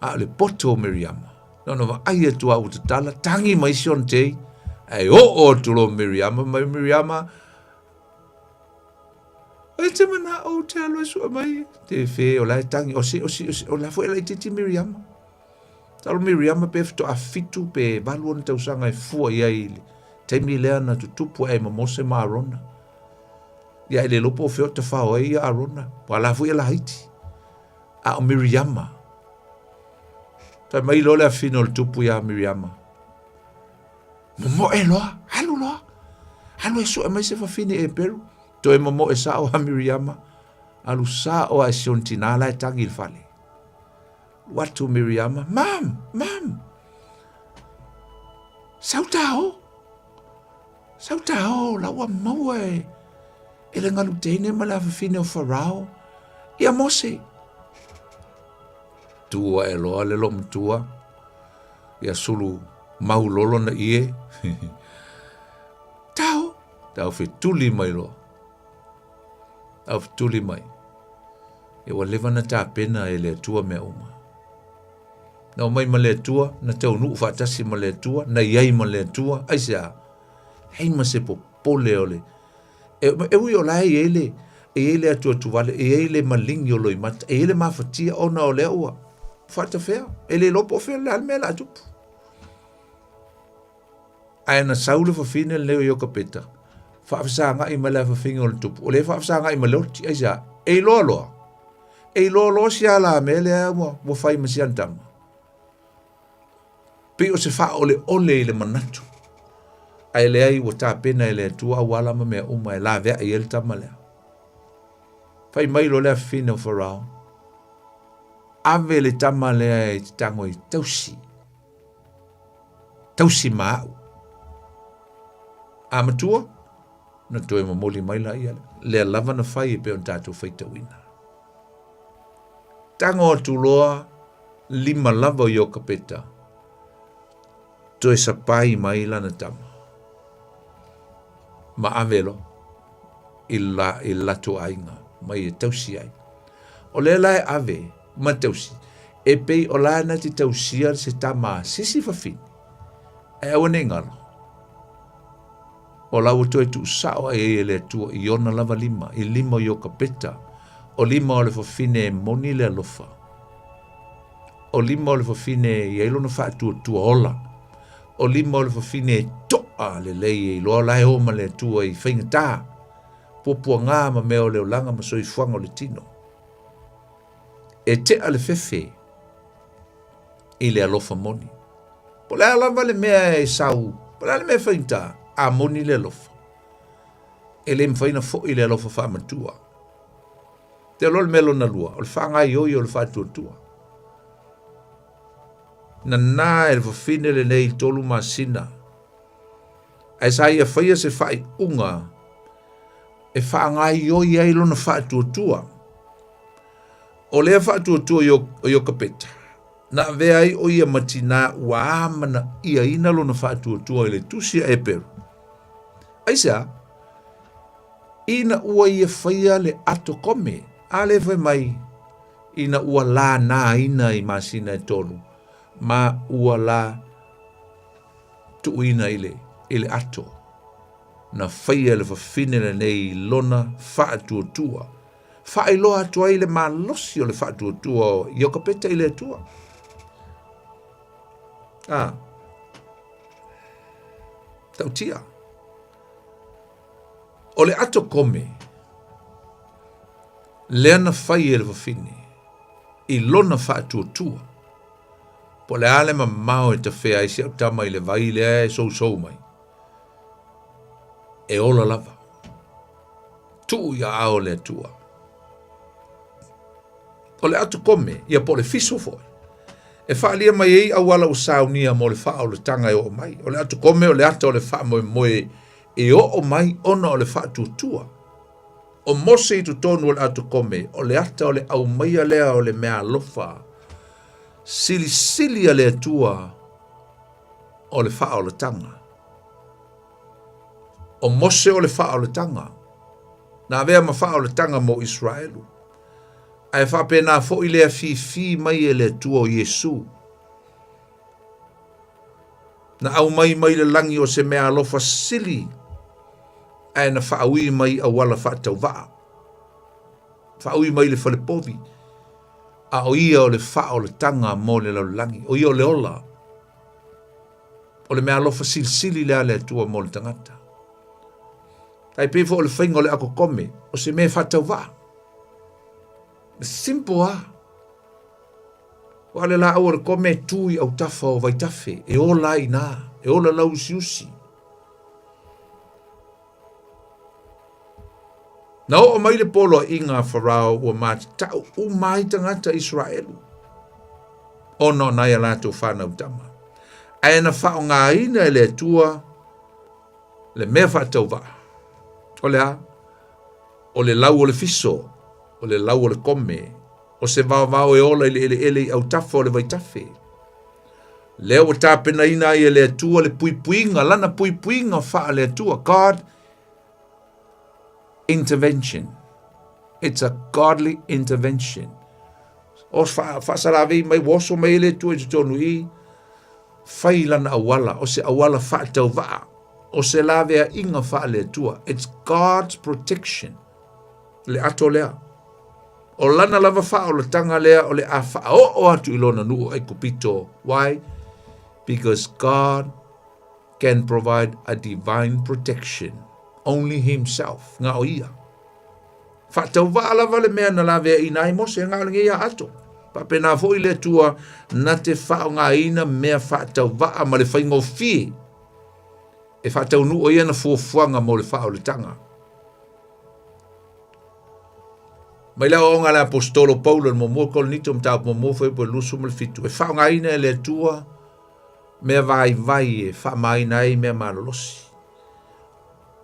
A o le poto o Miriama, na ona vaai atu a ua tatala, tagi mai si ona tei, ae oo atu loa Miriama, mai Miriama, E te manao ou te alu e sue mai, te fe o la e tangi, o si, o si, o si, o la foi e laitiiti Miriama. Talo Miriama pe faatoa 7 pe 8 ona tausaga e fua i ai i le taimi lea na tutupu ai ma Mose ma Arona. Ia e le iloa po o fea o tafao ai ia Arona, ua la foi e laiti. A o Miriama. Fai mai loa le afine o le tupu iā Miriama. Momoe loa, alu loa. Alu e sue mai se fafine Eperu. Toe momoe sao a Miriama. Alu sao a e si ona tinā la e tagi i le fale. Alu atu Miriama, Mam, mam, sau tā o. Sau tā o, la ua maua e, e le galu teine ma le afafine o Farao, ia Mose. Tu ae loa le loomatua, ia sulu mau loa lona ie. Tau, tau fetuli mai loa. Tau fetuli mai. Ia ua leva na tapena e le Atua mea uma. Na omai ma le Atua, na taunuu faatasi ma le Atua, na i ai ma le Atua, aisea? Leai ma se popole o le... E, e ui o la e i ai le... E i ai le atuatuvale, e i ai le maligi o loimata, e i ai le mafatia ona o lea ua faatafea, e le iloa po o fea le a le mea o le a tupu. Ae na sau le fafine lenei o Iokapeta, faafesagai ma le afafine o le tupu, o lea e faafesagai ma le oti, aisea? E iloa loa, e iloa loa si alamea lea ua fai ma si ana tama. Pei o se faaoleole i le manatu, ae leai ua tapena e le Atua auala ma mea uma e laveai ai le tama lea. Fai mai loa le afafine o Farao, ave le tama lea e te tago e tausi, tausi ma au. A matua, na toe momoli mai laia lea. Lea lava na fai e pei ona tatou faitauina. Tago atu loa lima lava o Iokapeta, toe sapai mai lana tama, ma ave loa i la, i le latou aiga mai e tausi ai. O lea la e ave ma tausi, e pei o la na te tausia se tama a se isi fafine, ae aua ne i galo, o la ua toe tuusao ai ai e le Atua i ona lava lima, i lima o Iokapeta, o lima o le fafine e moni le alofa, o lima o le fafine e i ai lona faatuatua ola, o lima o le fafine e toa lelei e iloa la e o ma le Atua i faigata, puapuaga ma mea o le olaga ma soifuaga o le tino. E tea le fefe i le alofa moni. Po o le a lava le mea e sau, po o le a le mea e faigata, a moni le alofa, e le mafai ona foi le alofa faamatua. Te iloa le mea lona lua, o le faagaoioi o le faatuatua. Nana e le fafine lenei i 3 masina, ae sa ia faia se faaiuga e faagaoioi ai lona faatuatua. O lea faatuatua o Iokapeta, na avea ai o ia ma tinā ua amanaiaina lona faatuatua i le tusi a Eperu. Aisea? Ina ua ia faia le ato kome, a lea fai mai, ina ua lanāina i masina e tolu, ma ua la tuuina i le, i le ato. Na faia e le fafine lenei lona faatuatua, faailoa atu ai le malosi o le faatuatua o Iokapeta i le Atua. A, tautia. O le ato kome, lea na fai e le fafine i lona faatuatua, po o le a le mamao e tafea ai si au tama i le vai lea e sousou mai, e ola lava. Tuu i aao o le Atua. O le ato kome, ia po o le fiso foi, e faaalia mai ai auala ua saunia mo le faaolataga e oo mai. O le ato kome o le ata o le faamoemoe e oo mai ona o le faatuatua. O Mose i totonu o le ato kome, o le ata o le aumaia lea o le meaalofa silisili a le Atua o le faaolataga. O Mose o le faaolataga, na avea ma faaolataga mo Iseraelu. Ae faapena foi le afifi mai e le Atua o Iesu. Na aumai mai le lagi o se meaalofa sili, ae na faaui mai auala faatauvaa, faaui mai le falepovi, a o ia o le faaolataga mo le lalolagi, o ia o le ola. O le meaalofa silisili lea a le Atua mo le tagata. Tai pei foi o le faiga o le akokome, o se mea e faatauvaa. Simple lava. Aua o le laau o le kome e tu i autafa o vaitafe, e ola ai i ina, e ola lauusiusi. Na oo mai le poloaiga a Farao ua matatau uma ai tagata Iseraelu ona o nai a latou fanau tama. Ae na faaaogaina e le Atua le mea faatauvaa. O le a? O le lau o le fiso, o le lau o le kome, o se vaovao e ola i le eleele i autafa o le vaitafe. Lea ua tapenaina ai e le Atua le puipuiga, lana puipuiga faale-Atua, God intervention. It's a godly intervention. O faasalavei mai, ua oso mai ai le Atua i totonu i, fai lana auala, o se auala faatauvaa, o se laveaiga faale-Atua. It's God's protection. Le ato lea. O lana lava faaolataga lea o le a faaoo atu i lona nuu o Aikupito. Why? Because God can provide a divine protection. Only himself. Nga o ia. Faatauvaa lava le mea na laveaiina ai Mose, nga o lenei a ato. Faapena foi le Atua na te faaaogaina mea faatauvaa ma le faigofie e faataunuu ai ana fuafuaga mo le faaolataga. Mai le aoaoga a le Aposetolo Paulo i le muamua Korinito mataupu muamua fuaiupu e 27, e faaaogaina e le Atua mea vaivai e faamaina ai mea malolosi,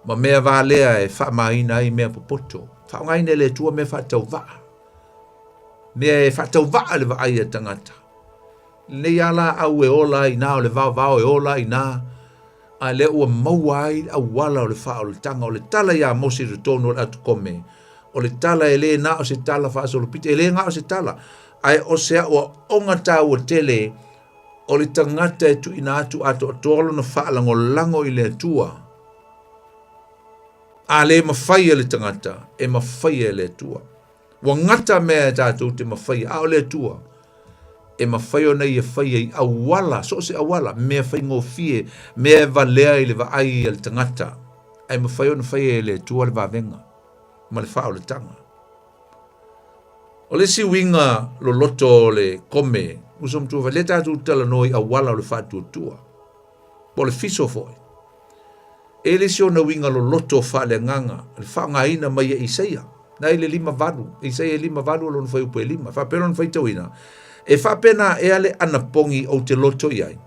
ma mea valea e faamaina ai mea popoto. Faaaogaina e le Atua mea faatauvaa, mea e faatauvaa le vaai a tagata. Lenei a laau e ola ai inā, o le vaovao e ola ai inā, a lea ua maua ai le auala o le faaolataga. O le tala iā Mose i totonu o le atukome, o le tala e le na o se tala faasolopito, e le na o se tala, ae o se aoaoga taua tele o le tagata e tuuina atu atoatoa lona faalagolago i le Atua. A le mafai e le tagata, e mafai e le Atua. Ua gata mea e tatou te mafaia, a o le Atua, e mafai ona ia faia i auala, so o se auala, mea faigofie, mea e valea i le vaai a le tagata, ae mafai ona faia e le Atua le vavega ma le faaolataga. O le isi uiga loloto o le kome, uso matua, lea tatou talanoa i auala o le faatuatua, po o le fiso foi. E le isi ona uiga loloto faaleagaga, le faaaogaina mai e Isaia, na i le 58, Isaia 58 o lona fuaiupu e 5, faapea lona faitauina, e faapena ea le anapogi ou te loto i ai,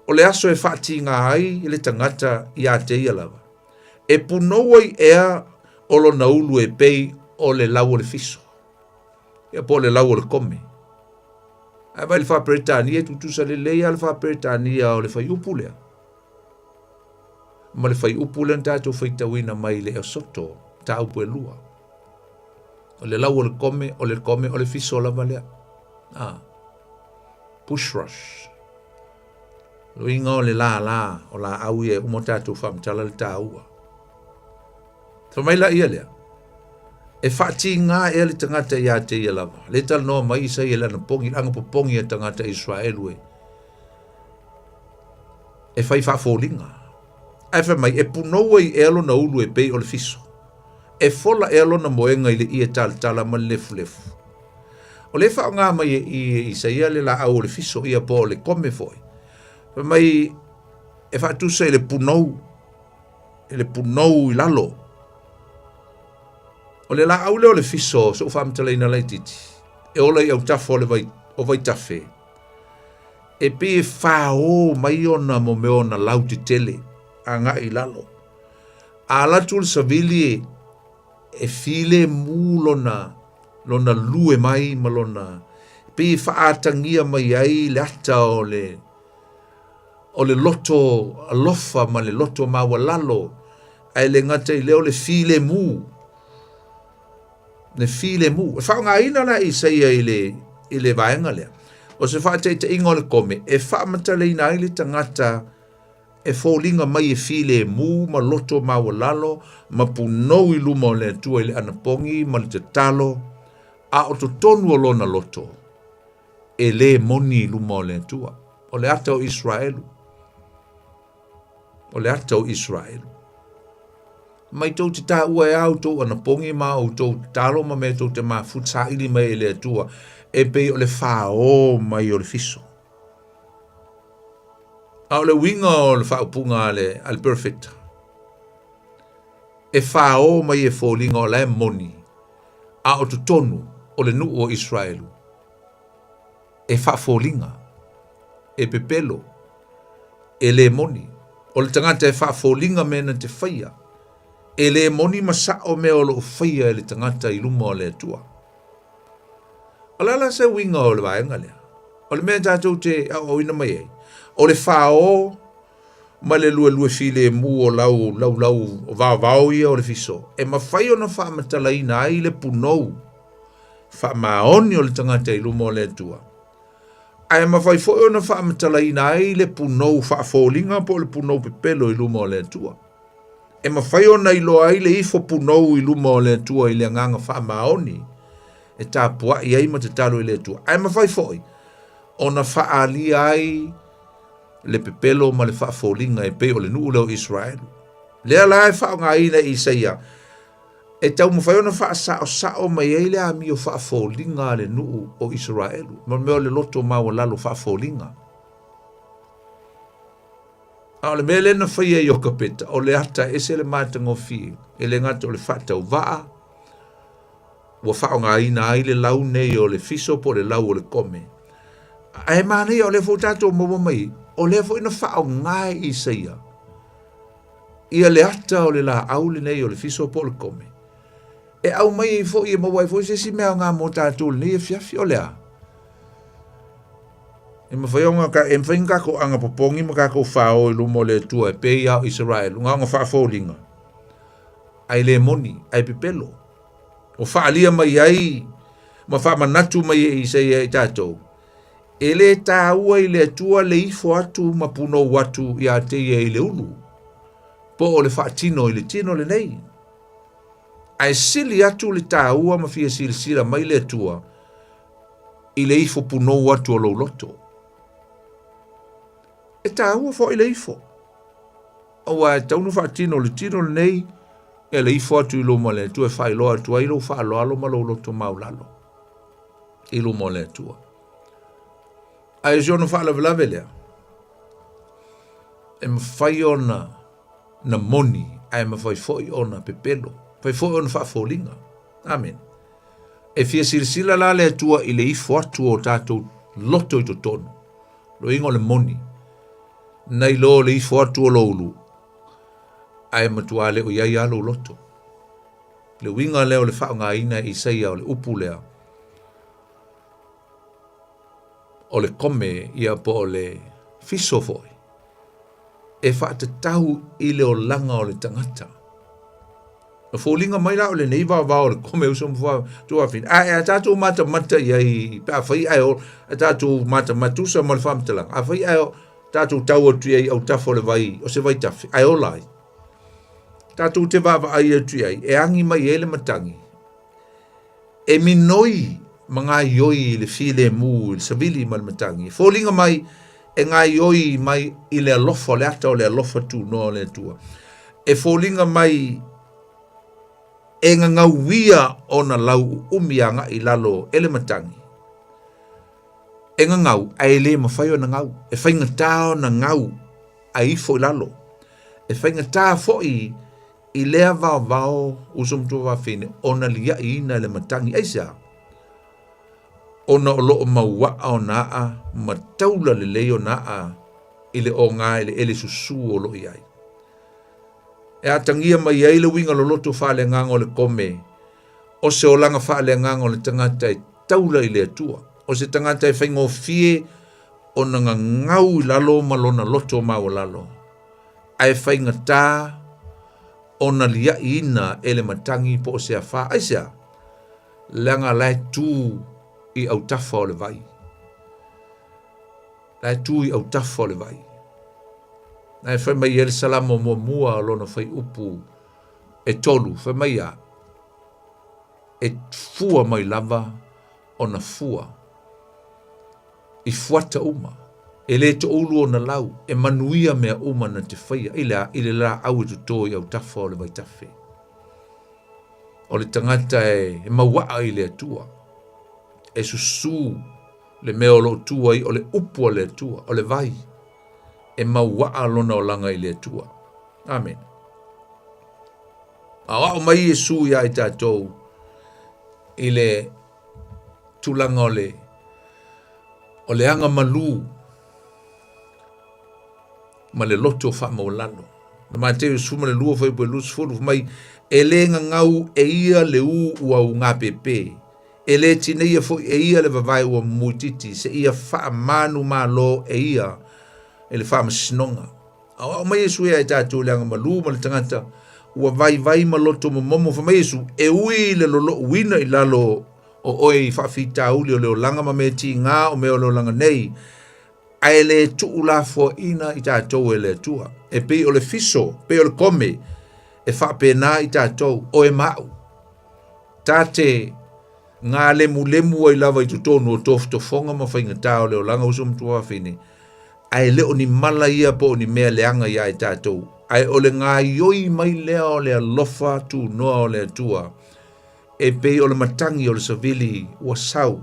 o le aso e faatiga ai le tagata iā te ia lava, e punou ai ea o lona ulu e pei o le lau o le fiso, ia po o le lau o le kome. Ae vaai i le Faa-Peretania, e tutusa lelei lava le Faa-Peretania o le fuaiupu lea ma le fuaiupu lea na tatou faitauina mai le Esoto, mataupu e lua. O le lau o le kome, o le kome, o le fiso lava lea. Ah. Bush rush. Uiga o le lālā o laau ia e uma tatou faamatala le taua. Fai mai la ia lea, e faatīgā ea le tagata iā te ia lava. Le talanoa mai Isaia i le anapogi, le agapopogi a tagata Israelu e, e fai faafoliga. Ae fai mai, e punou ai ea lona ulu e pei o le fiso. E fola ea lona moega i le ie talatala ma le lefulefu. O lea e faaaoga mai e i Isaia le laau o le fiso ia po o le kome foi. Fai mai e faatusa i le punou, i le punou i lalo. O le laau lea o le fiso, so'u faamatalaina laitiiti, e ola i autafa o le vai, o vaitafe, e pei e fāō mai ona mo mea ona lau tetele agai i lalo. A alu atu le savili e, e filemu lona, lona lue mai ma lona, pei e faaatagia mai ai le ata o le, o le loto alofa ma le loto maualalo, ae le gata i lea o le filemu, le filemu. E faaaogaina la e Isaia i le, i le vaega lea, o se faataitaiga o le kome e faamatalaina ai le tagata e foliga mai e filemu ma loto maualalo ma punou i luma o le Atua i le anapogi ma le tatalo, a o totonu o lona loto, e lē moni i luma o le Atua. O le ata o Israelu. O le ata o Israelu. Mai tou te taua e a outou anapogi ma outou tatalo ma mea tou te mafuta saili mai e le Atua e pei o le fāō mai o le fiso. A o le uiga o le faaupuga a le, a le perfect, e fāō mai e foliga o la e moni, a o totonu o le nuu o Israelu, e faafoliga, e pepelo, e lē moni. O le tagata e faafoliga mea na te faia, e lē moni ma sa'o mea o lo o faia e le tagata i luma o le Atua. O le a la se uiga o le vaega lea? O le mea tatou te aoaoina mai ai, o le fāō ma le luelue filemu o lau laulau o vaovao ia o le fiso, e mafai ona faamatalaina ai le punou faamaoni o le tagata i luma o le Atua. Ae mafai foi ona faamatalaina ai le punou faafoliga po o le punou pepelo i luma o le Atua. E mafai ona iloa ai le ifo punou i luma o le Atua i le agaga faamaoni e tapuai ai ma tatalo i le Atua. Ae mafai foi ona faaalia ai le pepelo ma le faafoliga e pei o le nuu lea o Isaraelu. Lea la e faaaogaina e Isaia e taumafai ona faasaosao mai ai le amio faafoliga a le nuu o Isaraelu, ma mea o le loto maualalo faafoliga. A o le mea lea na faia e Iokapeta, o le ata e ese le matagofie, e le gata o le faatauvaa, ua faaaogaina ai le lau nei o le fiso po o le lau o le kome. Ae manaia o lea foi tatou maua mai, o lea foi na faaaoga e Isaia ia le ata o le laau lenei o le fiso po o le kome, e aumai ai foi e maua ai foi se isi mea aoga mo tatou i lenei afiafi. O le a? E mafai ona ka, e mafai ona tatou aga popogi ma tatou fao i luma o le Atua e pei lava o Isaraelu, na ona faafoliga, ae le moni, ae pepelo. Ua faaalia mai ai ma faamanatu mai e Isaia i tatou, e le taua i le Atua le ifo atu ma punou atu ia te ia i le ulu, po o le faatino i le tino lenei. Ae sili atu le taua ma fia silasila mai le Atua i le ifo punou atu o lou loto. E taua foi le ifo, aua e tatau ona faatino le tino lenei e le ifo atu i luma o le Atua e faailoa atu ai lou faaaloalo ma lou loto maualalo i luma o le Atua. Ae o si ona faalavelave lea, e mafai ona na moni ae mafai foi ona pepelo, mafai foi ona faafoliga. Amene. E fia silasila la le Atua i le ifo atu o tatou loto i totonu, loiga o le moni, nai lo le ifo atu o lou ulu, ae matua le o i ai lava lou loto. Le uiga lea o le faaaogaina e Isaia o le upu lea, o le kome ia po o le fiso foi, e faatatau i le olaga o le tagata. E foliga mai la o lenei vaovao o le kome uso ma tuafafine. Ae a tatou matamata i ai pe afai ae o a tatou matamata tusa ma le faamatalaga, afai ae o tatou tau atu i ai autafa o le vai, o se vaitafe, ae ola ai. Tatou te vaavaai atu i ai, e agi mai ai le matagi, e minoi ma gaioi i le filemu i le savili ma le matagi. E foliga mai e gaioi mai i le alofa o le ata o le alofa tunoa o le Atua. E foliga mai e gagauia ona lau uumi agai i lalo e le matagi. E gagau ae le mafai ona gau. E faigata ona gau ae ifo i lalo. E faigata foi i lea vaovao uso ma tuafafine ona liaʻiina e le matagi. Aisea? Ona o loo mauaʻa ona aʻa ma taula lelei ona aʻa i le oga eleele susū o loo i ai. E atagia mai ai le uiga loloto faaleagaga o le kome, o se olaga faaleagaga o le tagata e taula i le Atua, o se tagata e faigofie ona gagau i lalo ma lona loto maualalo. Ae faigata ona liaʻiina e le matagi po o se afā. Aisea? Leaga la e tū i autafa o le vai. La e tū i autafa o le vai. Na e fai mai ai le Salamo muamua o lona fuaiupu e tolu, fai mai a, e fua mai lava ona fua. I fuata uma, e le toulu ona lau, e manuia mea uma na te faia, i le a, i le laau e toto i autafa o le vaitafe. O le tagata e, e mauaa i le Atua, e susū le mea o lo o tu ai o le upu a le Atua, o le vai, e mauaa lona olaga i le Atua. Amene. Aoao mai Iesu iā i tatou i le tulaga o le o le aga malū ma le loto faamaualalo. Na Mateo 12 fuaiupu e 20 fai mai, e le gagau e ia le ū ua ugāpēpē, e le tineia foi e ia le vavae ua mumuititi, seia faamanumalo e ia e le faamasinoga. Aoao mai Iesu ia i tatou i le aga malū ma le tagata ua vaivai ma loto momomo. Fai mai Iesu, e ui i le lolouina i lalo o oe i faafitauli o le olaga ma mea tiga o mea o le olaga nei, ae le tuulafoaiina i tatou e le Atua. E pei o le fiso, pei o le kome, E faapena i tatou, oe ma au, ta te galemulemu ai lava i totonu o tofotofoga ma faigata o le olaga uso ma tuafafine, ae le o ni mala ia po o ni mea leaga ia i tatou, ae o le gaioi mai lea o le alofa tunoa o le Atua, e pei o le matagi o le savili ua sau,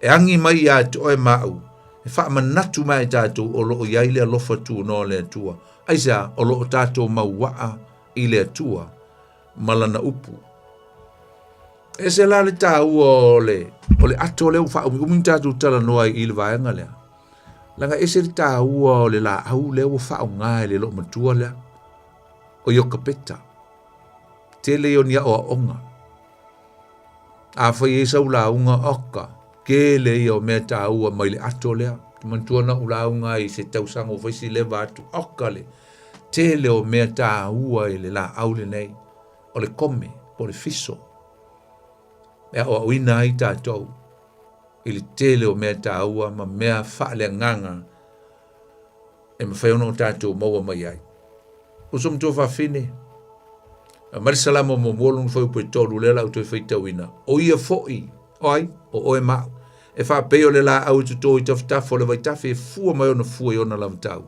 e agi mai ia te oe ma au, e faamanatu mai i tatou o lo o i ai le alofa tunoa o le Atua. Aisea? O lo o tatou mauaa i le Atua ma lana upu. E ese la le taua o le, o le ato lea ua faaumiumi ona tatou talanoa ai i le vaega lea. Leaga ese le taua o le laau lea ua faaaoga e le loomatua lea, o Iokapeta. Tele ia o ni aoaoga. Afai e i ai sau lauga, oka, tele ia o mea taua mai le ato lea. Te manatua na ou lauga ai i se tausaga ua fai si leva atu, oka le tele o mea taua i le laau lenei, o le kome po o le fiso e aoaoina ai tatou i le tele o mea taua ma mea faaleagaga e mafai ona o tatou maua mai ai. Uso ma tuafafine, aumai le Salamo muamua lona fuaiupu e tolu lea la ou toe faitauina. O ia foi, o ai, o oe ma au, e faapei o le laau e toto i tafatafa o le vaitafe e fua mai ona fua i ona lavatau.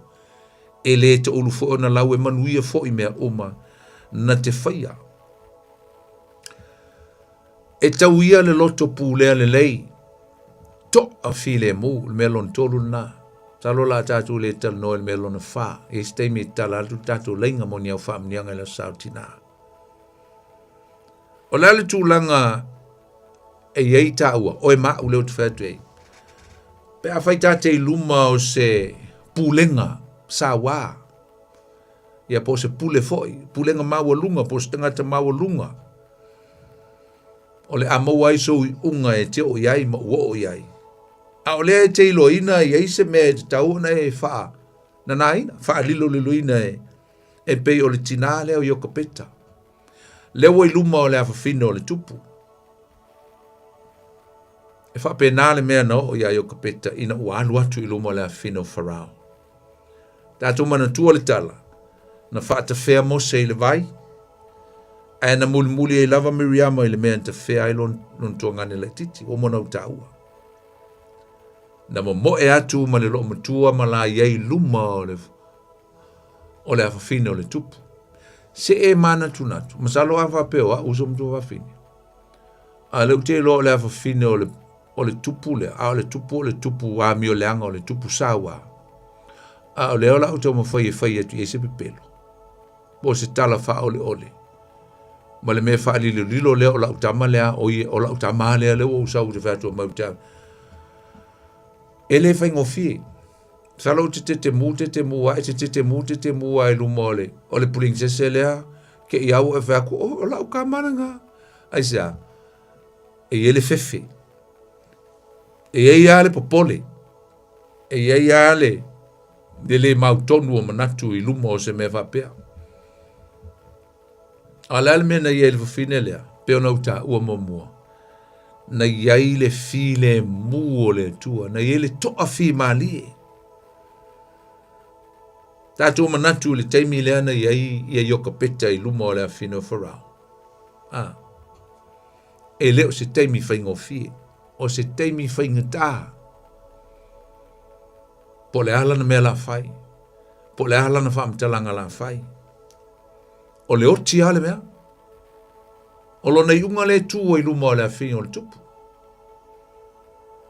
E le toulu foi ona lau e manuia foi mea uma na te faia. E tau ia le loto pulea lelei, toa filemu, le mea lona tolu lena. Masalo o le a tatou le talanoa i le mea lona fa. E i ai se taimi e tatala atu le tatou laina mo ni au faamanuiaga i le Aso Sa o Tina. O le a le tulaga e i ai taua, oe ma au lea ou te fai atu ai, pe afai ta te i luma o se pulega sauā, ia po o se pule foi, pulega maualuga, po o se tagata maualuga, o le a maua ai sou iuga e te oo i ai ma ua oo i ai. A o lea e te iloaina e i ai se mea e tatau ona e faananaina, faaliloliloina e, e pei o le tinā lea o Iokapeta. Lea ua i luma o le afafine o le tupu. E faapena le mea na oo iā Iokapeta ina ua alu atu i luma o le afafine o Farao. Tatou manatua le tala, na faatafea Mose i le vai, ae na mulimuli ai lava Miriama i le mea na tafea ai lona, lona tuagane laitiiti, ua uma ona ou taua. Na momoe atu ma le loomatua ma la i ai i luma o le, o le afafine o le tupu. Se e manatunatu, masalo a faapea o au uso matua fafine. A o lea ou te iloa o le afafine o le o le tupu lea, a o le tupu o le tupu amioleaga, o le tupu sauā. A o lea o le a ou taumafai e fai atu i ai se pepelo, po o se tala faaoleole, ma le mea faalilolilo lea o lau tama lea, o ia, o lau tama lea, lea ua ou sau ou te fai atu mai ou te E le faigofie. Masalo ou te tetemu, tetemu ae, te tetemu, tetemu ae i luma o le, o le purinsese lea, te i au e fai atu, oh, o lau tama lena. Aisea? E i ai le fefe. E i ai lava le popole. E i ai lava le, le le mautonu o manatu i luma o se mea faapea. A o le a le mea na i ai i le fafine lea, pei ona ou taua muamua, na i ai le filemu o le Atua, na i ai le toafimalie. Tatou manatu i le taimi lea na i ai ia Iokapeta i luma o le afafine o Farao. A, e le o se taimi faigofie, o se taimi faigata. Po o le a lana mea la fai, po o le a lana faamatalaga la fai. O le oti lava le mea. O lona iuga lea e tu ai i luma o le afafine o le tupu.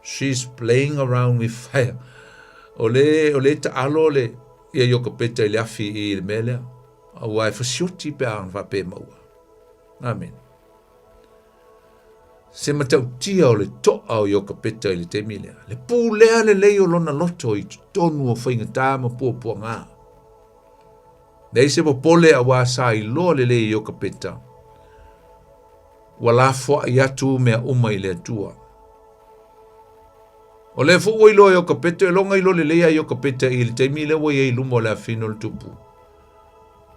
She's playing around with fire. O le, o le taalo le, ia Iokapeta i le afi i le mea lea. Aua e fasioti pe a faapea e maua. Amene. Se matautia o le toa o Iokapeta i le taimi lea. Le pulea lelei o lona loto i totonu o faigata ma puapuaga. Leai se popole auā sa iloa lelei e Iokapeta, ua lafoai atu mea uma i le Atua. O lea foi ua iloa e Iokapeta, e loga iloa lelei a Iokapeta i le taimi lea ua i ai i luma o le afafine o le tupu.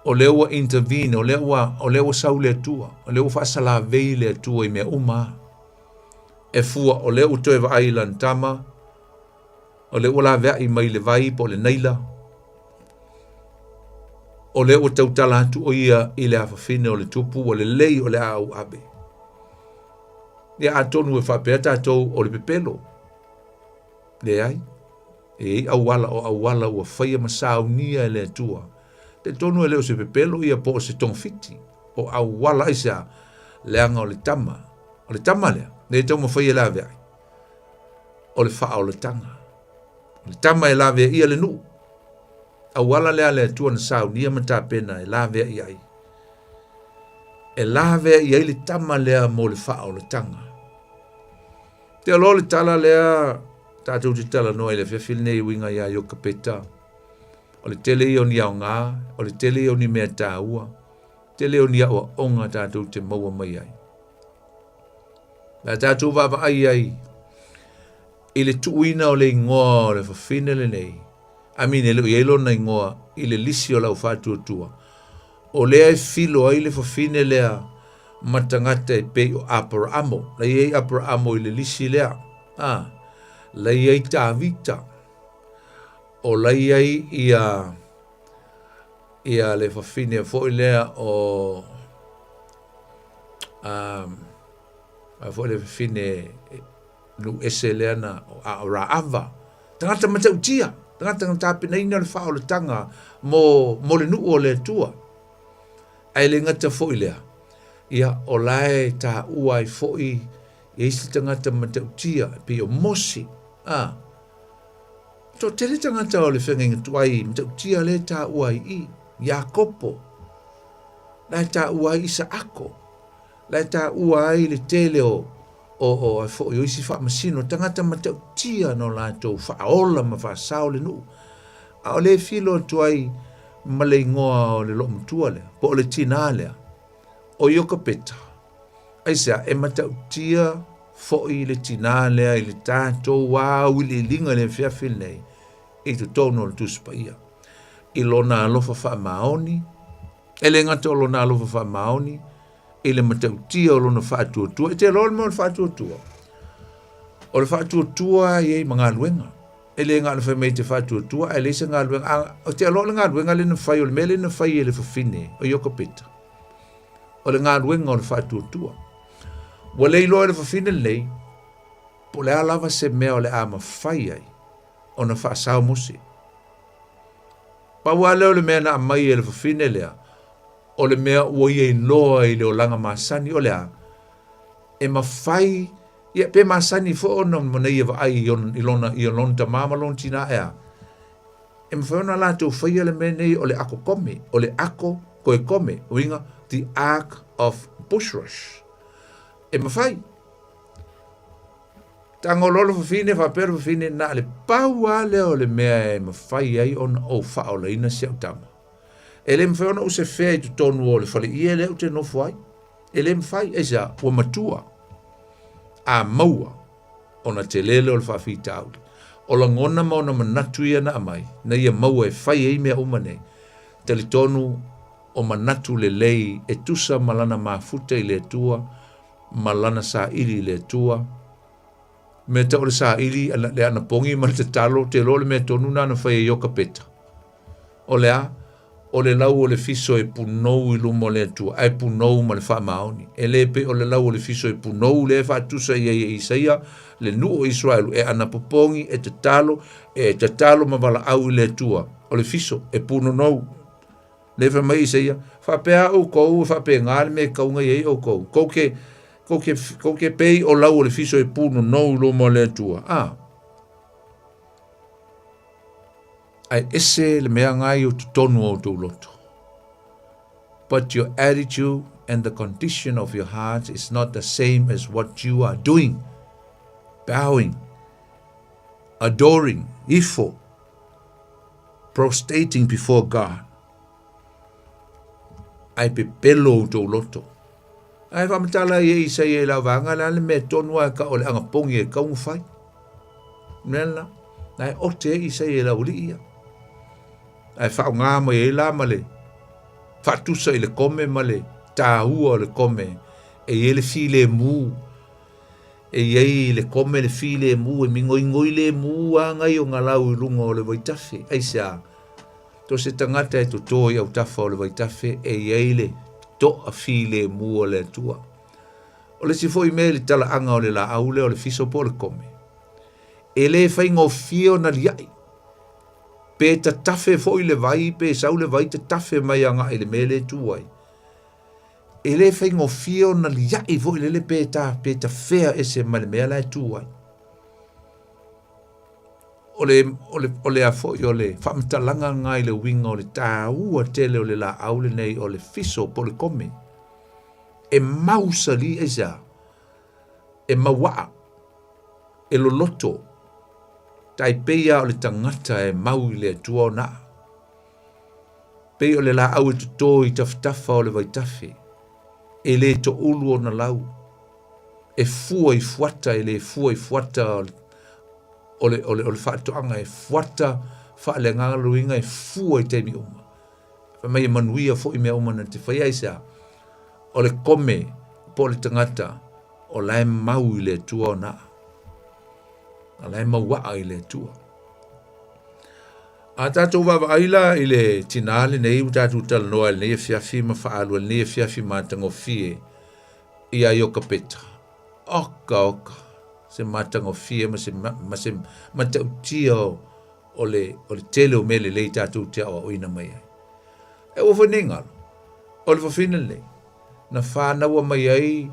O lea ua intervene, o lea ua, o lea ua sau le Atua, o lea ua faasalavei le Atua i mea uma. E fua, o lea ua toe vaai i lana tama, o lea ua laveai mai le vai po o le Naila. O lea ua tautala atu o ia i le afafine o le tupu ua lelei o le a ou ave. Ia atonu e faapea tatou o le pepelo. Leai, e i ai auala o auala ua faia ma saunia e le Atua. Talitonu e le o se pepelo ia po o se togafiti, o auala aisea, leaga o le tama. O le tama lea, lea e taumafai e laveai, o le faaolataga. O le tama e laveaia le nuu. Auala lea a le Atua na saunia ma tapena e laveai ai. E laveai ai le tama lea mo le faaolataga. Te aloa le tala lea tatou te talanoa i le afiafi lenei e uiga iā Iokapeta. O le tele ia o ni aoga, o le tele ia o ni mea taua, tele o ni aoaoga tatou te maua mai ai. La tatou vaavaai ai i le tuuina o le igoa o le fafine lenei, amine e le o i ai lona igoa i le lisi o le au faatuatua, o lea e filo ai le fafine lea ma tagata e pei o Aparaamo. La i ai Aparaamo i le lisi lea. A, la i ai Tavita. O la i ai ia, ia le fafine foi lea o um, a foi le fafine nuu ese lea na a o Raava. Tagata matautia, tagata na tapenaina le faaolataga mo, mo le nuu o le Atua. Ae le gata foi lea, ia o la e taua ai foi ia isi tagata matautia e pei o Mose. A, toatele tagata o le feagaiga tuai matautia lea e taua ai i Iakopo, la e taua ai Isaako, la e taua ai le tele o o o ai foi o isi faamasino, tagata matautia no latou faaola ma faasao le nuu. A o le filo atu ai ma le igoa o le loomatua lea, po o le tinā lea, o Iokapeta. Aisea, e matautia foi le tinā lea i le tatou auiliiliga i le afiafi lenei i totonu o le Tusi Paia. I lona alofa faamaoni, e le gata o lona alofa faamaoni, i le matautia o lona faatuatua. E te iloa le mea o le faatuatua? O le faatuatua e i ai ma galuega. E le na o le fai mai e te faatuatua ae leai se galuega. A, o te iloa o le galuega lea na fai, o le mea lea na fai e le fafine o Iokapeta, o le galuega o le faatuatua. Ua le iloa e le fafine lenei, po o le a lava se mea o le a mafai ai ona faasao Mose. Pau lava lea o le mea na aumai e le fafine lea, o le mea ua ia iloa i le olaga masani, o le a? E mafai, ia, pe masani foi ona na ia vaai i lona, i lona tamā ma lona tinā, e a? E mafai ona latou faia le mea nei o le ako kome, o le ako koe kome, uiga, the ark of bushrush. E mafai. Tago loa le fafine, faapea le fafine, na o le pau lava lea o le mea e mafai ai ona ou faaolaina si au tama. E le mafai ona ou sefea i totonu o le faleie lea ou te nofo ai. E le mafai, aisea, ua matua. A maua, ona tele lea o le faafitauli. O lagona ma ona manatu ia na aumai, na ia maua e fai ai mea uma nei. Talitonu o manatu lelei e tusa ma lana mafuta i le Atua, ma lana saili i le Atua. Mea tau o le saili, le anapogi ma le tatalo, te iloa o le mea tonu lena na fai e Iokapeta. O le a? O le lau o le fiso e punou i luma o le Atua, ae punou ma le faamaoni. E le pei o le lau o le fiso e punou lea e faatusa i ai e Isaia le nuu o Iseraelu e anapopogi, e tatalo, e tatalo ma valaau i le Atua. O le fiso e punonou. Lea fai mai Isaia, faapea oukou e faapena le mea e tau nei ai oukou. Kou ke, kou ke, kou ke pei o lau o le fiso e punonou i luma o le Atua. A. Ae ese le mea ngai o totonu o outou loto. But your attitude and the condition of your heart is not the same as what you are doing. Bowing, adoring, ifo, prostrating before God. Ae pepelo outou loto. Ae faamatala ai e Isaia i lau vaega le a le mea tonu a ka o le anapogi e kau na fai. Mea lena, na e ote ai Isaia i lau alii ia. Ae faaaoga mai ai la ma le faatusa i le kome ma le tāua o le kome e i ai le filemu e i ai le kome le filemu e mingoingoi lemu a ngai o ngā lau i lunga o le vaitafe. Aisea? To se tagata e toto i autafa o le vaitafe e i ai le toafilemu o le Atua. O le isi foi mea i le talaaga o le laau lea o le fiso po o le kome, e le faigofie ona liai. Pe tatafe foi le vai, pe sau le vai tatafe mai agai i le mea lea e tu ai. E le faigofie ona liai foi lele pe ta, pe tafea ese mai le mea la e tu ai. O le, o le, o le a foi o le faamatalaga lena i le uiga o le taua tele o le laau lenei o le fiso po o le kome. E mausali aisea? E mauaa, e loloto, tai pei lava o le tagata e mau i le Atua ona aa. Pei o le laau e toto i tafatafa o le vaitafe, e le toulu ona lau, e fua i fuata e le fua i fuata o le, o le, o le, o le faatoaga e fuata faaleagaga luiga e fua i taimi uma. Fai mai e manuia foi mea uma na te faia aisea? O le kome po o le tagata o la e mau i le Atua ona aa. A la e mauaa i le Atua. A tatou vaavaai la i le tinā lenei ua tatou talanoa i lenei afiafi ma faaalua i lenei afiafi matagofie ia Iokapeta. Oka oka, se matagofie ma se, ma se matautia o, o le, o le tele o mea lelei tatou te aoaoina mai ai. E ua foi nei galo, o le fafine lenei, na fānaua mai ai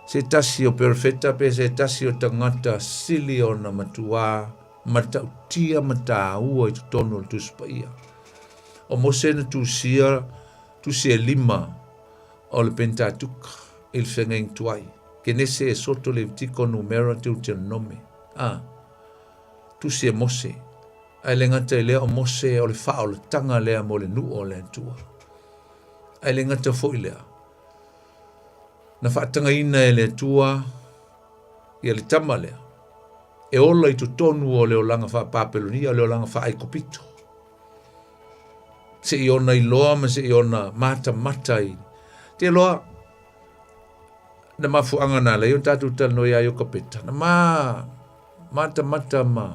se tasi o perofeta pe se tasi o tagata sili ona matuā matautia ma tāua i totonu o le Tusi Paia. O Mose na tusia tusi e lima o le Penitatuka i le feagaiga tuai, Kenese, Esoto, Levitiko, Numera, Deuteronome. A, tusi e Mose. Ae le gata i lea o Mose o le faaolataga lea mo le nuu o le Atua. Ae le gata foi lea, na faatagaina e le Atua ia le tama lea, e ola i totonu o le olaga faa-Papelonia, o le olaga faa-Aikupito. Se i ona iloa ma se i ona matamata i te loa na mafuaga na lei o tatou talanoa ia Iokapeta, na ma matamata ma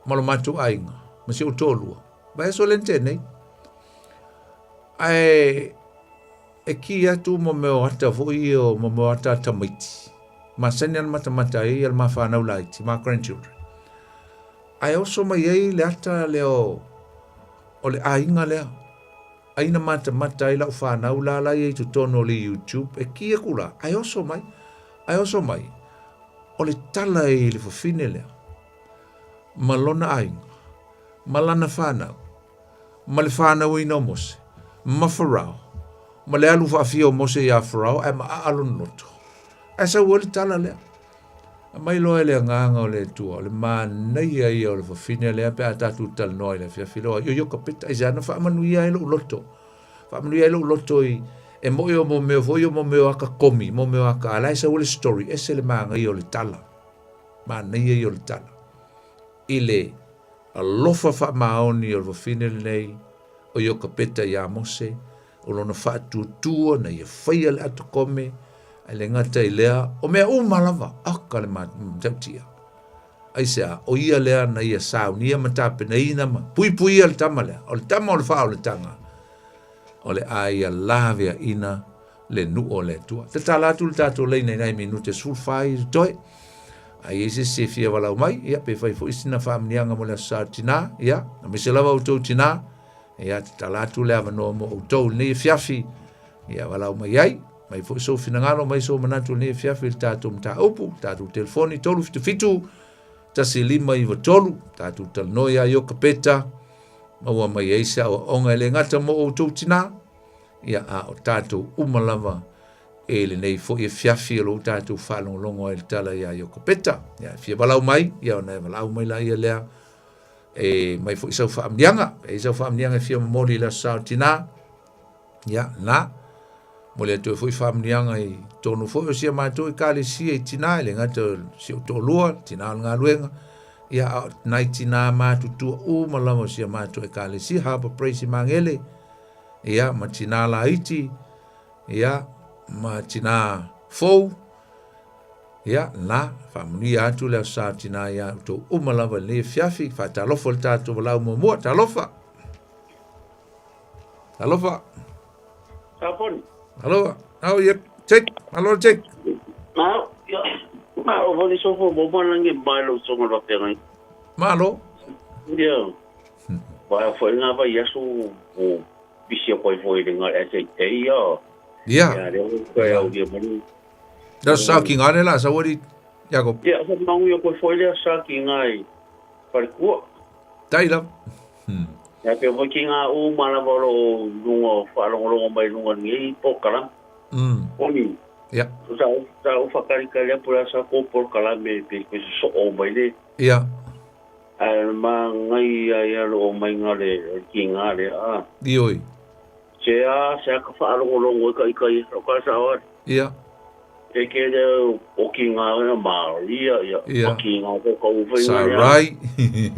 ma lo matou aiga, ma si ou toalua. Vaiaso le nei. Ae e ki atu mo mea o ata foi o mo mea o ata tamaiti. Masani ana matamata ai ia le ma whanau laiti, ma grandchildren. Ae oso mai ai le ata lea o, o le aiga lea. Ai na matamata ai lau whanau la la i totonu o le YouTube, e ki aku la, ae oso mai, ae oso mai, o le tala i le fafine lea, ma lona aiga, ma lana whanau, ma le whanauina o Mose, ma Farao, ma le alu faafia o Mose iā Farao, ae maaa lona loto. Ae sau ai le tala lea. Aumai loa e le Agaga o le Atua, o le manaia ia o le fafine lea pe a tatou talanoa i le afiafi loa. Ioio ka peta, aisea na faamanuia ai lou loto. Faamanuia ai lou loto i, e moe o mo mea foi o mo mea o aka komi, mo mea o aka, a la e sau ai le story, ese le manaia o le tala. Manaia ia o le tala. I le alofa faamaoni o le fafine lenei, o Iokapeta iā Mose, o lona faatuatua na ia faia le atokome, ae le gata i lea, o mea uma lava, aka le matautia. Aisea, o ia lea na ia saunia ma tapenaina ma puipuia le tama lea, o le tama o le faaolataga, o le a ia laveaina le nuu o le Atua. Tatala atu le tatou laina i nai minute 14 i totoe. A i ai se isi e fia valaau mai, ia, pe fai foi sina faamanuiaga mo le Aso Sa o Tinā, ia, aemaise lava outou tinā, ia, tatala atu le avanoa mo outou i lenei afiafi, ia, valaau mai ai, mai foi sou finagalo, mai sou manatu i lenei afiafi i le tatou mataupu, tatou telefoni 377 1593, tatou talanoa iā Iokapeta, maua mai ai se aoaoga e le gata mo outou tinā, ia, a o tatou uma lava e lenei foi afiafi o lo o tatou faalogologo ai i le tala iā Iokapeta. Ia, e fia valaau mai, ia ona e valaau mai laia lea, e mai foi sau faamanuiaga, e i sau faamanuiaga e fia momoli i le Aso Sa o Tinā, ia, na, momoli atu ai foi faamanuiaga i totonu foi o si a matou ekalesia i tinā, e le gata o si ou toalua, tinā o le galuega, ia, a o nai tinā matutua uma lava o si a matou ekalesia, Harbour Praise i Magele, ia, ma tinā laiti, ia, ma tinā fou, ia, na, faamanuia atu le Aso Sa o Tinā iā outou uma lava i lenei afiafi, faatalofa i le tatou valaau muamua, talofa! Alofa. Saponi. Alofa. Au ia check. Alo check. Ma ia ma o voli sofo mo malangi mai lo songa lo pengai. Malo. Ia. Vai foi nga vai aso o bisi ko foi le nga SAT ia. Ia. Ia le ko ia o dia mani. Da sa ki ngane la sa wari Jakob. Ia sa mangu ia ko foi le sa ki ngai. Parkua. Tai la. Ia pe foi ki ngā u mana valo o lunga whaalongolongo mai lunga ni pokala. Oni. Ia. Sa sa o whakarikari apu la sa ko pokala me pe ko so o mai le. Ia. A ma ngai ia ia lo mai ngā le ki ngā le a. Ioi. Se a se ka whaalongolongo i ka i ka i ka sa wa. Ia. E ke le o ki ngā ma ia ia. Ia. O ki ngā ko ka uwhai Sa ngā le. rai.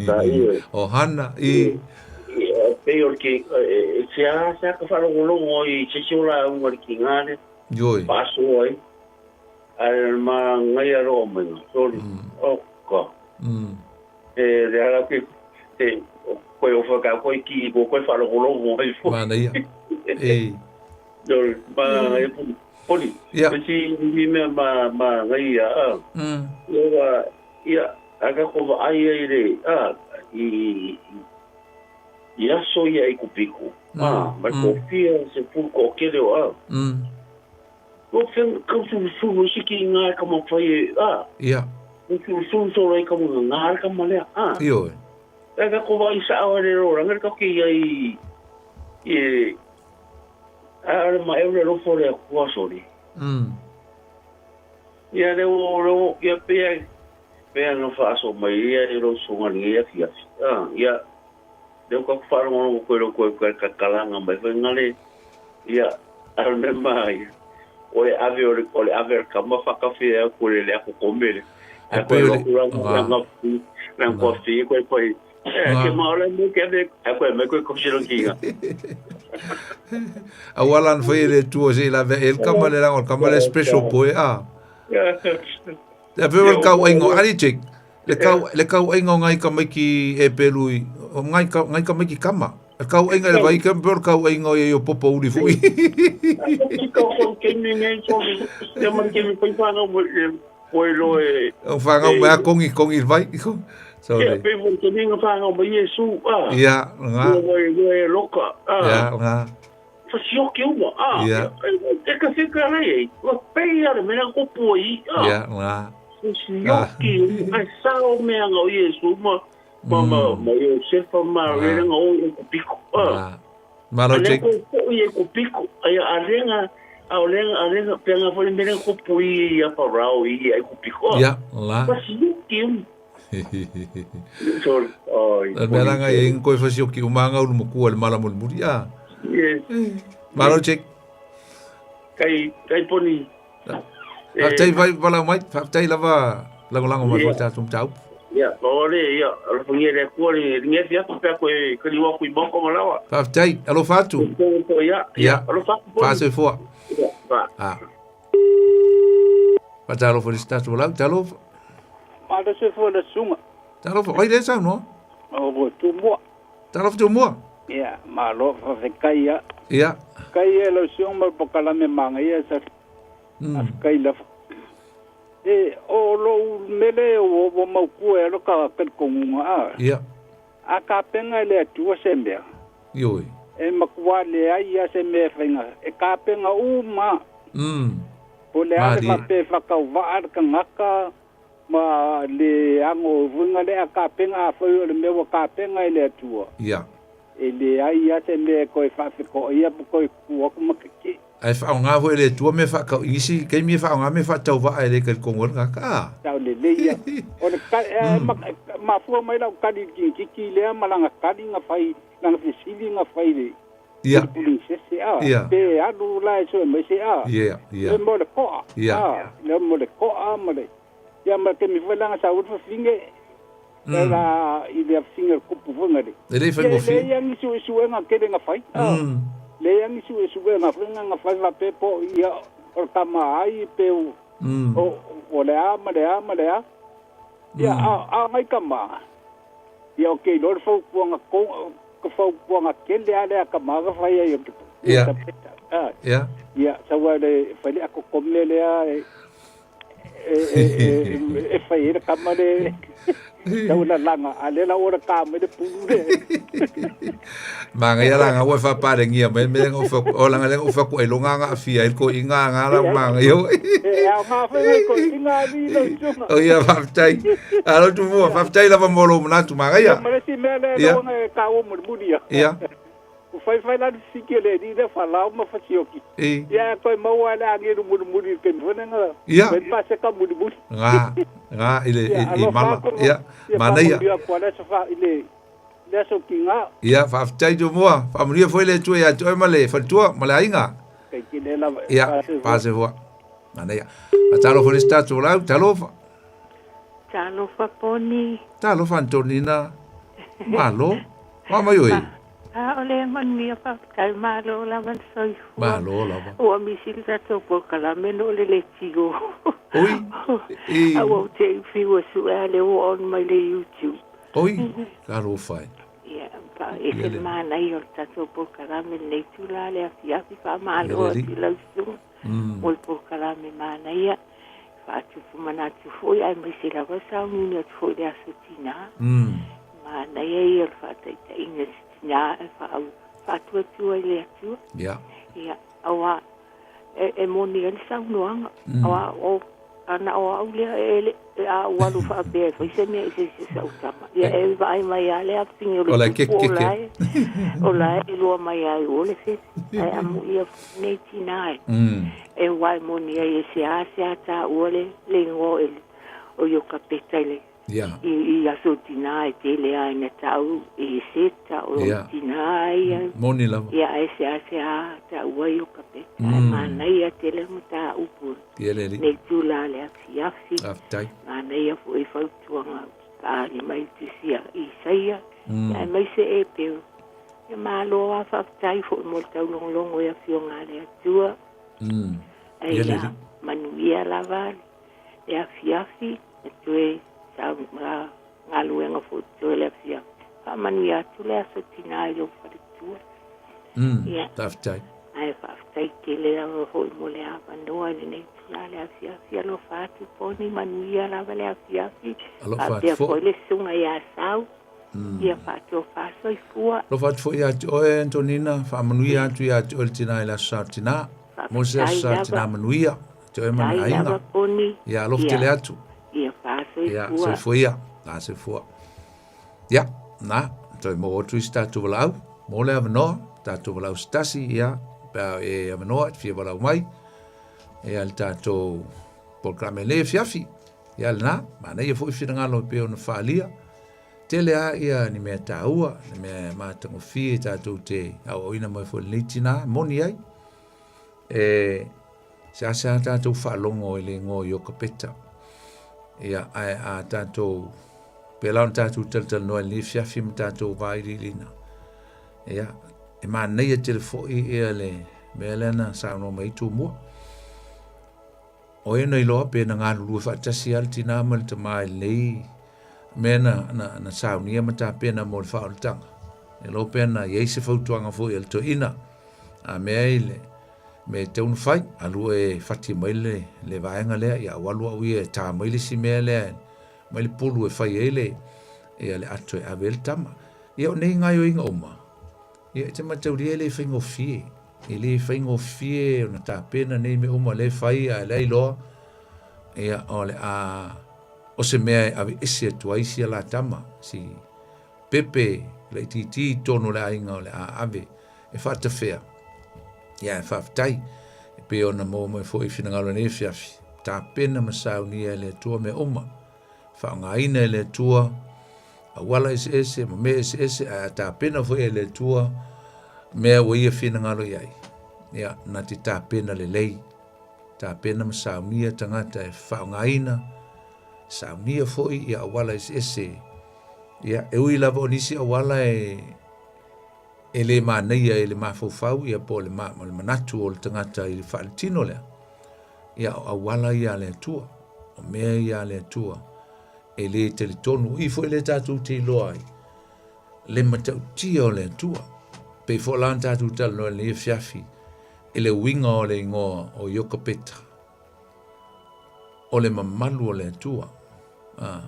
Sa ia. O hana i. Pe o ki se a se ka whaalongolongo i se si ola unga ki ngā le. Ioi. Paso ai. Ai ma ngai aro mai. Sorry. O ka. E le ala ki te koe o whaka koe ki ko koe whaalongolongo ai fo. Mana ia. E. Sorry. Ma ngai poni. Poni. Ia. Si ni mea ma ma ngai ia. Ia ia aka ko va ai ai le a i ia so ia i kupiko. Ah, ma ko fia se pu ko ke le a. Ko fen ko su su si ki ngā ka mo whai a. Ia. Ko su su so rai ka mo ngā ka mo le a. Ioi. Aka ko vai sa o le ro ranga ka ki ai e a ma e le ro fo le ko so ri. Ia le o ro ia pe pe no fa so mai ia e ro so ngani ia fia. Ah, ia le ko fa ro ko ro ko ka kalanga mai fa ngale ia I remember o le ave o le ave ka ma fa ka fia ko le le ko komele. E A pe ko le ro ko ko ko fi ko ko ke ma ole mo ke ave a ko me ko ko si ro ki ga. A wala an fai le tua se la ve el kama le rango kama le special boy a. Te pe o kau aingo ari check. Le kau aingo ngai ka mai ki e pelui. Ngai ka ngai ka mai ki kama. Kau aingo le vai ka pe kau aingo e o popo uri fui. Ki ko ke ni nei so te man ke mi pai whanga mo koe lo e. O whanga mo a kongi kongi vai. Sorry. Ia pe mo te ninga whanga mo Yesu a. Ia nga. Mo e loka a. Ia nga. Fasioki uma a. Ia. E ka whika rei. Ua pei ara mena ko pui a. Ia nga. Fasioki ai sao mea ngau Yesu ma ma ma ma Yosefa ma rere ngau e ko piko a. Malo Ale check. ko ko i e ko piko ai arenga arenga arenga penga fo mena ko pui a parao i ai ko piko. Ia la. Fasioki uma. Sorry. Ai. Le mea langa e ingo koe fasioki uma ngau lumu kua le mala muli a. Yes. Malo check. Kai kai poni. Faafetai vai vala mai, faafetai lava langolango mai foi tatou mataupu. Ia, ole ia, alofagia le Atua le ringi afi atu pe a koe kaliua kui moko ma lawa. Faafetai, alofa atu. Ia, Ia. alofa atu poni. Faasoifua. Ia, fa. Ah. Faatalofa le si tatou lau, talofa. Malo soifua le suga. Talofa, oi le saunoa. O ko tumua. Talofa tumua. Ia, malo faafetai ia. Ia. Kai e lau suga ma le pokalame magaia sa kai lafa. E o lou mele o o maukua e alo ka kalikonguga a. Ia. A kapenga le Atua se mea. Ioi. E makua leai ia se mea e faiga. E kapenga uma. Po le ale Mali. faapea whakauvaa le kagaka ma le ago uiga le a kapenga afai o le mea ua kapenga i le Atua. Ia. E leai ia se mea e koe faafekoʻoia po koe kuku aku ma keke. Ai whaonga hoi le tua me whakau isi, kei me whaonga me whatauvaa e le kalikongo le ngaka a. Tau lelei ia. O le mafua mai lau kali kikiki lea ma langa kali nga fai, langa fesili nga fai le. Ia. Le pulinsese a. Ia. Pe alu la e soe mai se a. Ia, ia. Le mo le koa. Ia. A, le mo le koa ma le. Ia ma ke mi fai langa sa uru finge. La i le finge kupu fanga le. E le whai Le ngofi. ia ngi su su nga kele nga fai. Le ia ngi su su nga fai nga fai la pe po ia o kama ai pe o o le a ma le a ma le a. Ia a a ngai kama. Ia o ke lor fau kuanga ko ka fautuaga tele lava lea a tama na fai ai o le Iokapeta. Ia. Ia, sau lava i le fai le ato kome lea e e e fai ai le tama le tau lalaga, a o lea la ua lata mai le pulu lea. Manaia la ua e faapalegia mai mea na ou fai atu, o leaga lea na ou fai atu ailoga na aafia ai le toeaina na la manaia foi. E aoga foi nai toeaiina alii lau susuga. O ia, faafetai. Alo Tumua, faafetai lava mo lou manatu manaia. Ma le isi mea lea lau ona e taua mulimuli ia. Ia. Ua faifai la le siki e le alii lea falao ma fasioki. Ia ae toe maua lava le agelu mulimuli i le taimi foi lea na fai le paseka mulimuli. Ga, ga i le i mala. Ia, manaia. Ia, alofa atu fa i le le aso tiga. Ia, faafetai Tumua. Faamanuia foi le Atua ia te oe ma le faletua ma le aiga. Kai tele lava. Ia, pase fua. Manaia. Talofa le isi tatou lau, talofa. Talofa Poni. Talofa Antonina. Malo. Wa mai oe. A o le manuia faafetai malo lava le soifua. Malo lava. Ua misi le tatou polokalame no le letio. Oi. E. A ua te i fiu e sue a le ua on mai le YouTube. Oi. Talofa e. Ia, pa e se manaia o le tatou polokalame lenei itula le afiafi faamalo atu i lau susuga mo le polokalame manaia. Faatupu manatu foi aemaise lava sauniuni atu foi i le aso tinā. Manaia ia o le faataitaiga i se tinā e faatuatua i le Atua. Ia, auā e moni ai le saunoaga, auā o ana o au lea e le a ou alu faapea e fai se mea i se isi o sau tama. Ia e vaai mai lava le afafine o le tupu o la e, o la e iloa mai lava i o le fefe. Ae amuia foi nei tinā e. E wae moni ai e seasea taua le le igoa o Eli o Iokapeta i le i i aso tinā e tele ai na tau i Seta o tinā ia. Moni lava. Ia ae seasea taua Iokapeta ae manaia tele mataupu nei tula le afiafi. Faafetai. Manaia foi fautuaga faaali mai tusi a Isaia aemaise e peu. Ia malo lava faafetai foi mo le taulogologo i Afioga a le Atua. Ai ia manuia lava le afiafi e toe sau galuega foi totoe le afiafi. Faamanuia atu le aso tinā i lou faletua. Ia. Faafetai. Ae faafetai tele lava foi mo le avanoa i lenei itula le afiafi. Alofa atu Poni, manuia lava le afiafi. Alofa atu Faapea foi. foi le susuga ia Sau. Ia faatofa soifua. Alofa atu foi ia te oe Antonina, faamanuia atu ia te oe le tina i le aso Sa tina. Mo se aso Faafetai Sa tina lava. manuia. Te oe ma le Faafetai aiga. lava Poni. Ia alofa Ia tele atu. ia Ia faasoifua. soifua ia. Na soifua. Ia, na, toe maua atu i se tatou valaau. Mo le avanoa, tatou valaau se tasi, ia, pe a e avanoa, e te fia valaau mai. Ia le tatou polokalame nei afiafi. Ia lena, manaia foi finagalo e pei ona faaalia. Tele lava ia ni mea taua, ni mea matagofie tatou te aoaoina mai foi i lenei tina, moni ai. E seasea tatou faalogo i le igoa o Iokapeta. Ia, ae a tatou, pei la ona tatou talatalanoa i lenei afiafi ma tatou vailiiliina. Ia, e manaia tele foi ia le mea lea na saunoa mai ai Tumua. O ai na iloa pe na galulue faatasi lava le tinā ma le tamā i lenei mea na, na, na saunia ma tapena mo le faaolataga. E iloa pea na i ai se fautuaga foi a le toeaina, a mea ai le mea e tatau ona fai, alu e fati mai le, le vaega lea, ia au alu au ia e tā mai le isi mea lea, mai le pulu e fai ai le, ia le ato e ave ai le tama. Ia o nei gaoioiga uma, Ia, e te mataulia e le faigofie. E le faigofie ona tapena nei mea uma lea e fai a lea iloa. Ia, o le a o se mea e aveese atu ai sia la tama, si pepe laitiiti i totonu o le aiga o le a ave e faatafea. Ia, e faafetai. E pei ona maua mai foi i finagalo i lenei afiafi, tapena ma saunia e le Atua mea uma. Faaaogaina e le Atua auala eseese ma mea eseese, ae a tapena foi e le Atua mea ua ia finagalo i ai, ia, na te tapena lelei, tapena ma saunia tagata e faaaogaina, saunia foi ia auala eseese. Ia, e ui lava o nisi auala e, e le manaia i le mafaufau ia po o le, ma, le manatu o le tagata i le faaletino lea. Ia, o auala ia a le Atua, o mea ia a le Atua, e le talitonu. O i foi lea tatou te iloa ai. Le matautia o le Atua. Pei foi la ona tatou talanoa i lenei afiafi i le uiga o le igoa o Iokapeta, o le mamalu o le Atua. Ah,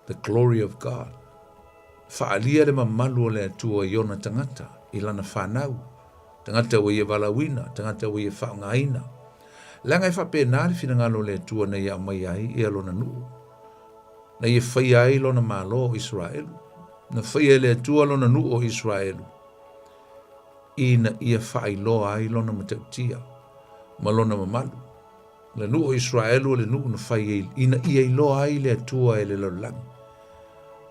the glory of God. Faaalia le mamalu o le Atua i ona tagata, i lana fanau, tagata ua ia valaauina, tagata ua ia faaaogaina. Leaga e faapena le finagalo o le Atua na ia aumaia ai ia lona nuu, na ia faia ai lona Malo o Iseraelu. Na faia e le Atua lona nuu o Iseraelu, ina ia faailoa ai lona matautia ma lona mamalu. Le nuu o Iseraelu o le nuu na fai ai, ina ia iloa ai le Atua e le lalolagi.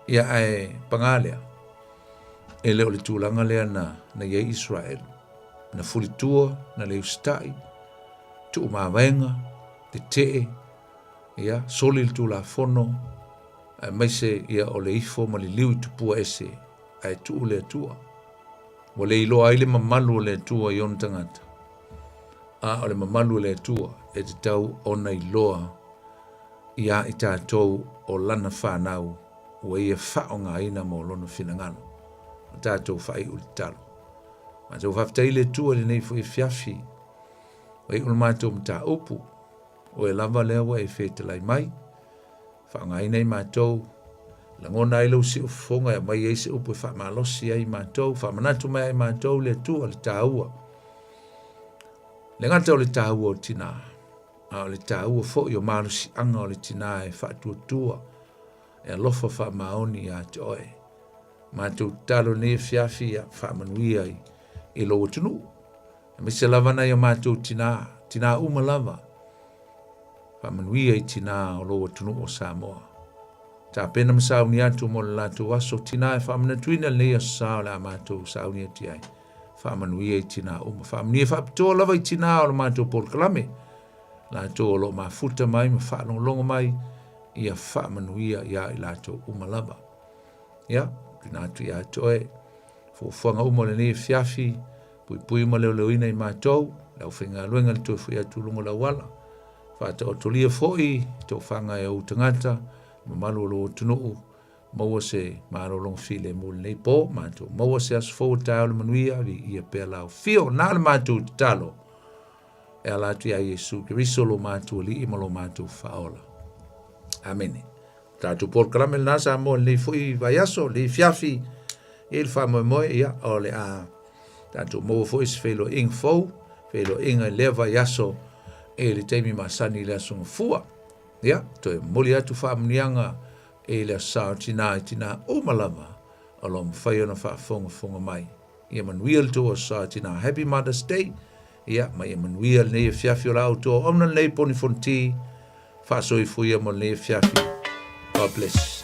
Ia ae pagā lea, e le o le tulaga lea na, na i ai Iseraelu. Na fulitua, na le usitai, tuu mavaega, tetee, ia, soli le tulafono, aemaise ia o le ifo ma liliu i tupua ese, ae tuu le Atua. Ua le iloa ai le mamalu o le Atua i ona tagata, a o le mamalu o le Atua e tatau ona iloa iā i tatou o lana fanau ua ia faaaogaina mo lona finagalo. O tatou faaiu le tatalo. Matou faafetai i le Atua i lenei foi afiafi, ua iu le matou mataupu, Oe lava lea ua e fetalai mai, faaaogaina i matou, lagona ai lou siufofoga e aumai ai se upu e faamalosi ai i matou, faamanatu mai ai i matou le Atua le taua. Le gata o le taua o tinā, a o le taua foi o malosiaga o le tinā e faatuatua, e alofa faamaoni ia te oe. Matou tatalo nei afiafi ia faamanuia i, i lou atunuu. Aemaise lava nai o matou tinā, tinā uma lava. Faamanuia i tinā o lou atunuu o Samoa. Tapena ma sauni atu mo le latou aso tinā e faamanatuina lenei aso sa o le a matou sauni atu ai. Faamanuia i tinā uma. Faamanuia faapitoa lava i tinā o le matou polokalame. Latou o lo o mafuta mai ma faalogologo mai, ia faamanuia iā i latou uma lava. Ia, tuuina atu ia te oe. Fuafuaga uma o lenei afiafi, Puipui ma leoleoina i matou, le aufaigaluega le toe foi atu i luga o le auala. Faataotolia foi tofaga e ou tagata, mamalu o lou atunuu, maua se malologa filemu i lenei po, matou maua se aso fou o taeao le manuia, viia pea lau afio, na o le matou tatalo, e ala atu ia Iesu Keriso lo matou Alii ma lo matou Faaola. Amene. Tatou polokalame lena Samoa i lenei foi vaiaso, lenei afiafi, i le faamoemoe, ia, o le a tatou maua foi se feiloaiga fou, feiloaiga i lea vaiaso i le taimi masani i le aso Gafua. Ia, toe momoli atu faamanuiaga i le aso Sa o Tinā i tinā uma lava o lo o mafai ona faafogafoga mai. Ia manuia le tou aso Sa Tinā. Happy Mother's Day. Ia, ma ia manuia lenei afiafi o la outou auauna lenei Poni Fonoti. Faasoifua ia mo lenei afiafi. God bless.